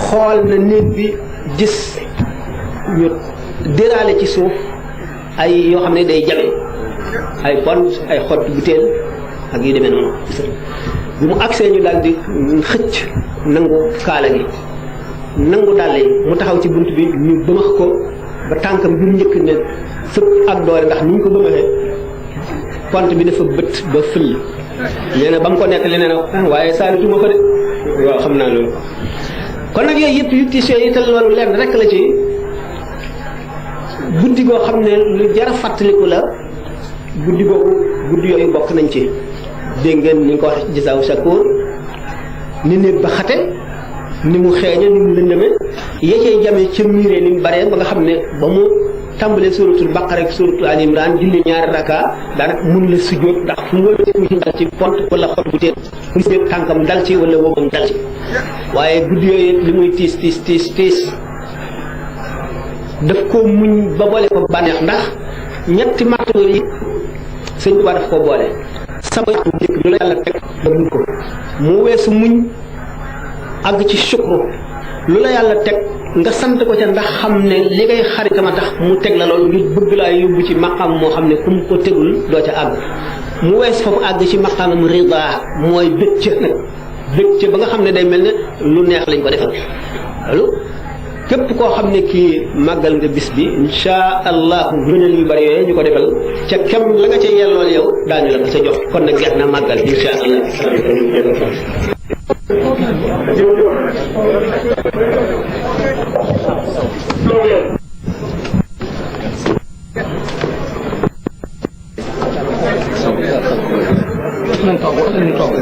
xool na néeg bi gis ñu déraale ci suuf ay yoo xam ne day jabe ay pont ay xott butéel ak yu demee noonu bi mu agsee ñu daal di xëcc nangu kaala gi nangu dàll yi mu taxaw ci bunt bi ñu bëmax ko ba tànkam bi mu njëkk ne sëpp ak doole ndax ni ñu ko bëmaxee pont bi dafa bët ba fëll nee na ba mu ko nekk li nee na waaye saalituma ko de waaw xam naa loolu kon nag yooyu yëpp yu tiis yooyu te loolu lenn rek la ci guddi goo xam ne lu jar a fàttaliku la guddi googu guddi yooyu bokk nañ ci dégg ngeen ni nga ko waxee Jazaaw Shakuur ni néeg ba xate ni mu xeeñe ni mu lëndëme yéecey jame ca miiree ni mu baree ba nga xam ne ba mu tàmbalee suratul Baqara ak suratul Ali Imran julli ñaari raka daanaka mun la sujjóot ndax fu mu wëlbati mu ci dal ci pont wala xol bu teel mu ci tànkam dal ci wala woobam dal ci waaye guddi yooyu li muy tiis daf ko muñ ba boole ko bànneex ndax ñetti martaba yi sëñ Tuubaa daf koo boole sama njëkk lu la yàlla teg ba muñ ko mu weesu muñ àgg ci shukru lu la yàlla teg nga sant ko ca ndax xam ne li ngay xaritama tax mu teg la loolu ngir bëgg laa yóbbu ci maqam moo xam ne ku mu ko tegul doo ca àgg mu wees foofu àgg ci maqamam rida mooy bëcc nag bëcc ba nga xam ne day mel ne lu neex lañ ko defal loolu képp koo xam ne kii màggal nga bis bi insha allahu gënal yu bari yooyu ñu ko defal ca kem la nga ca yellool yow daañu la ko sa jox kon nag jeex na màggal insha allah nañ toog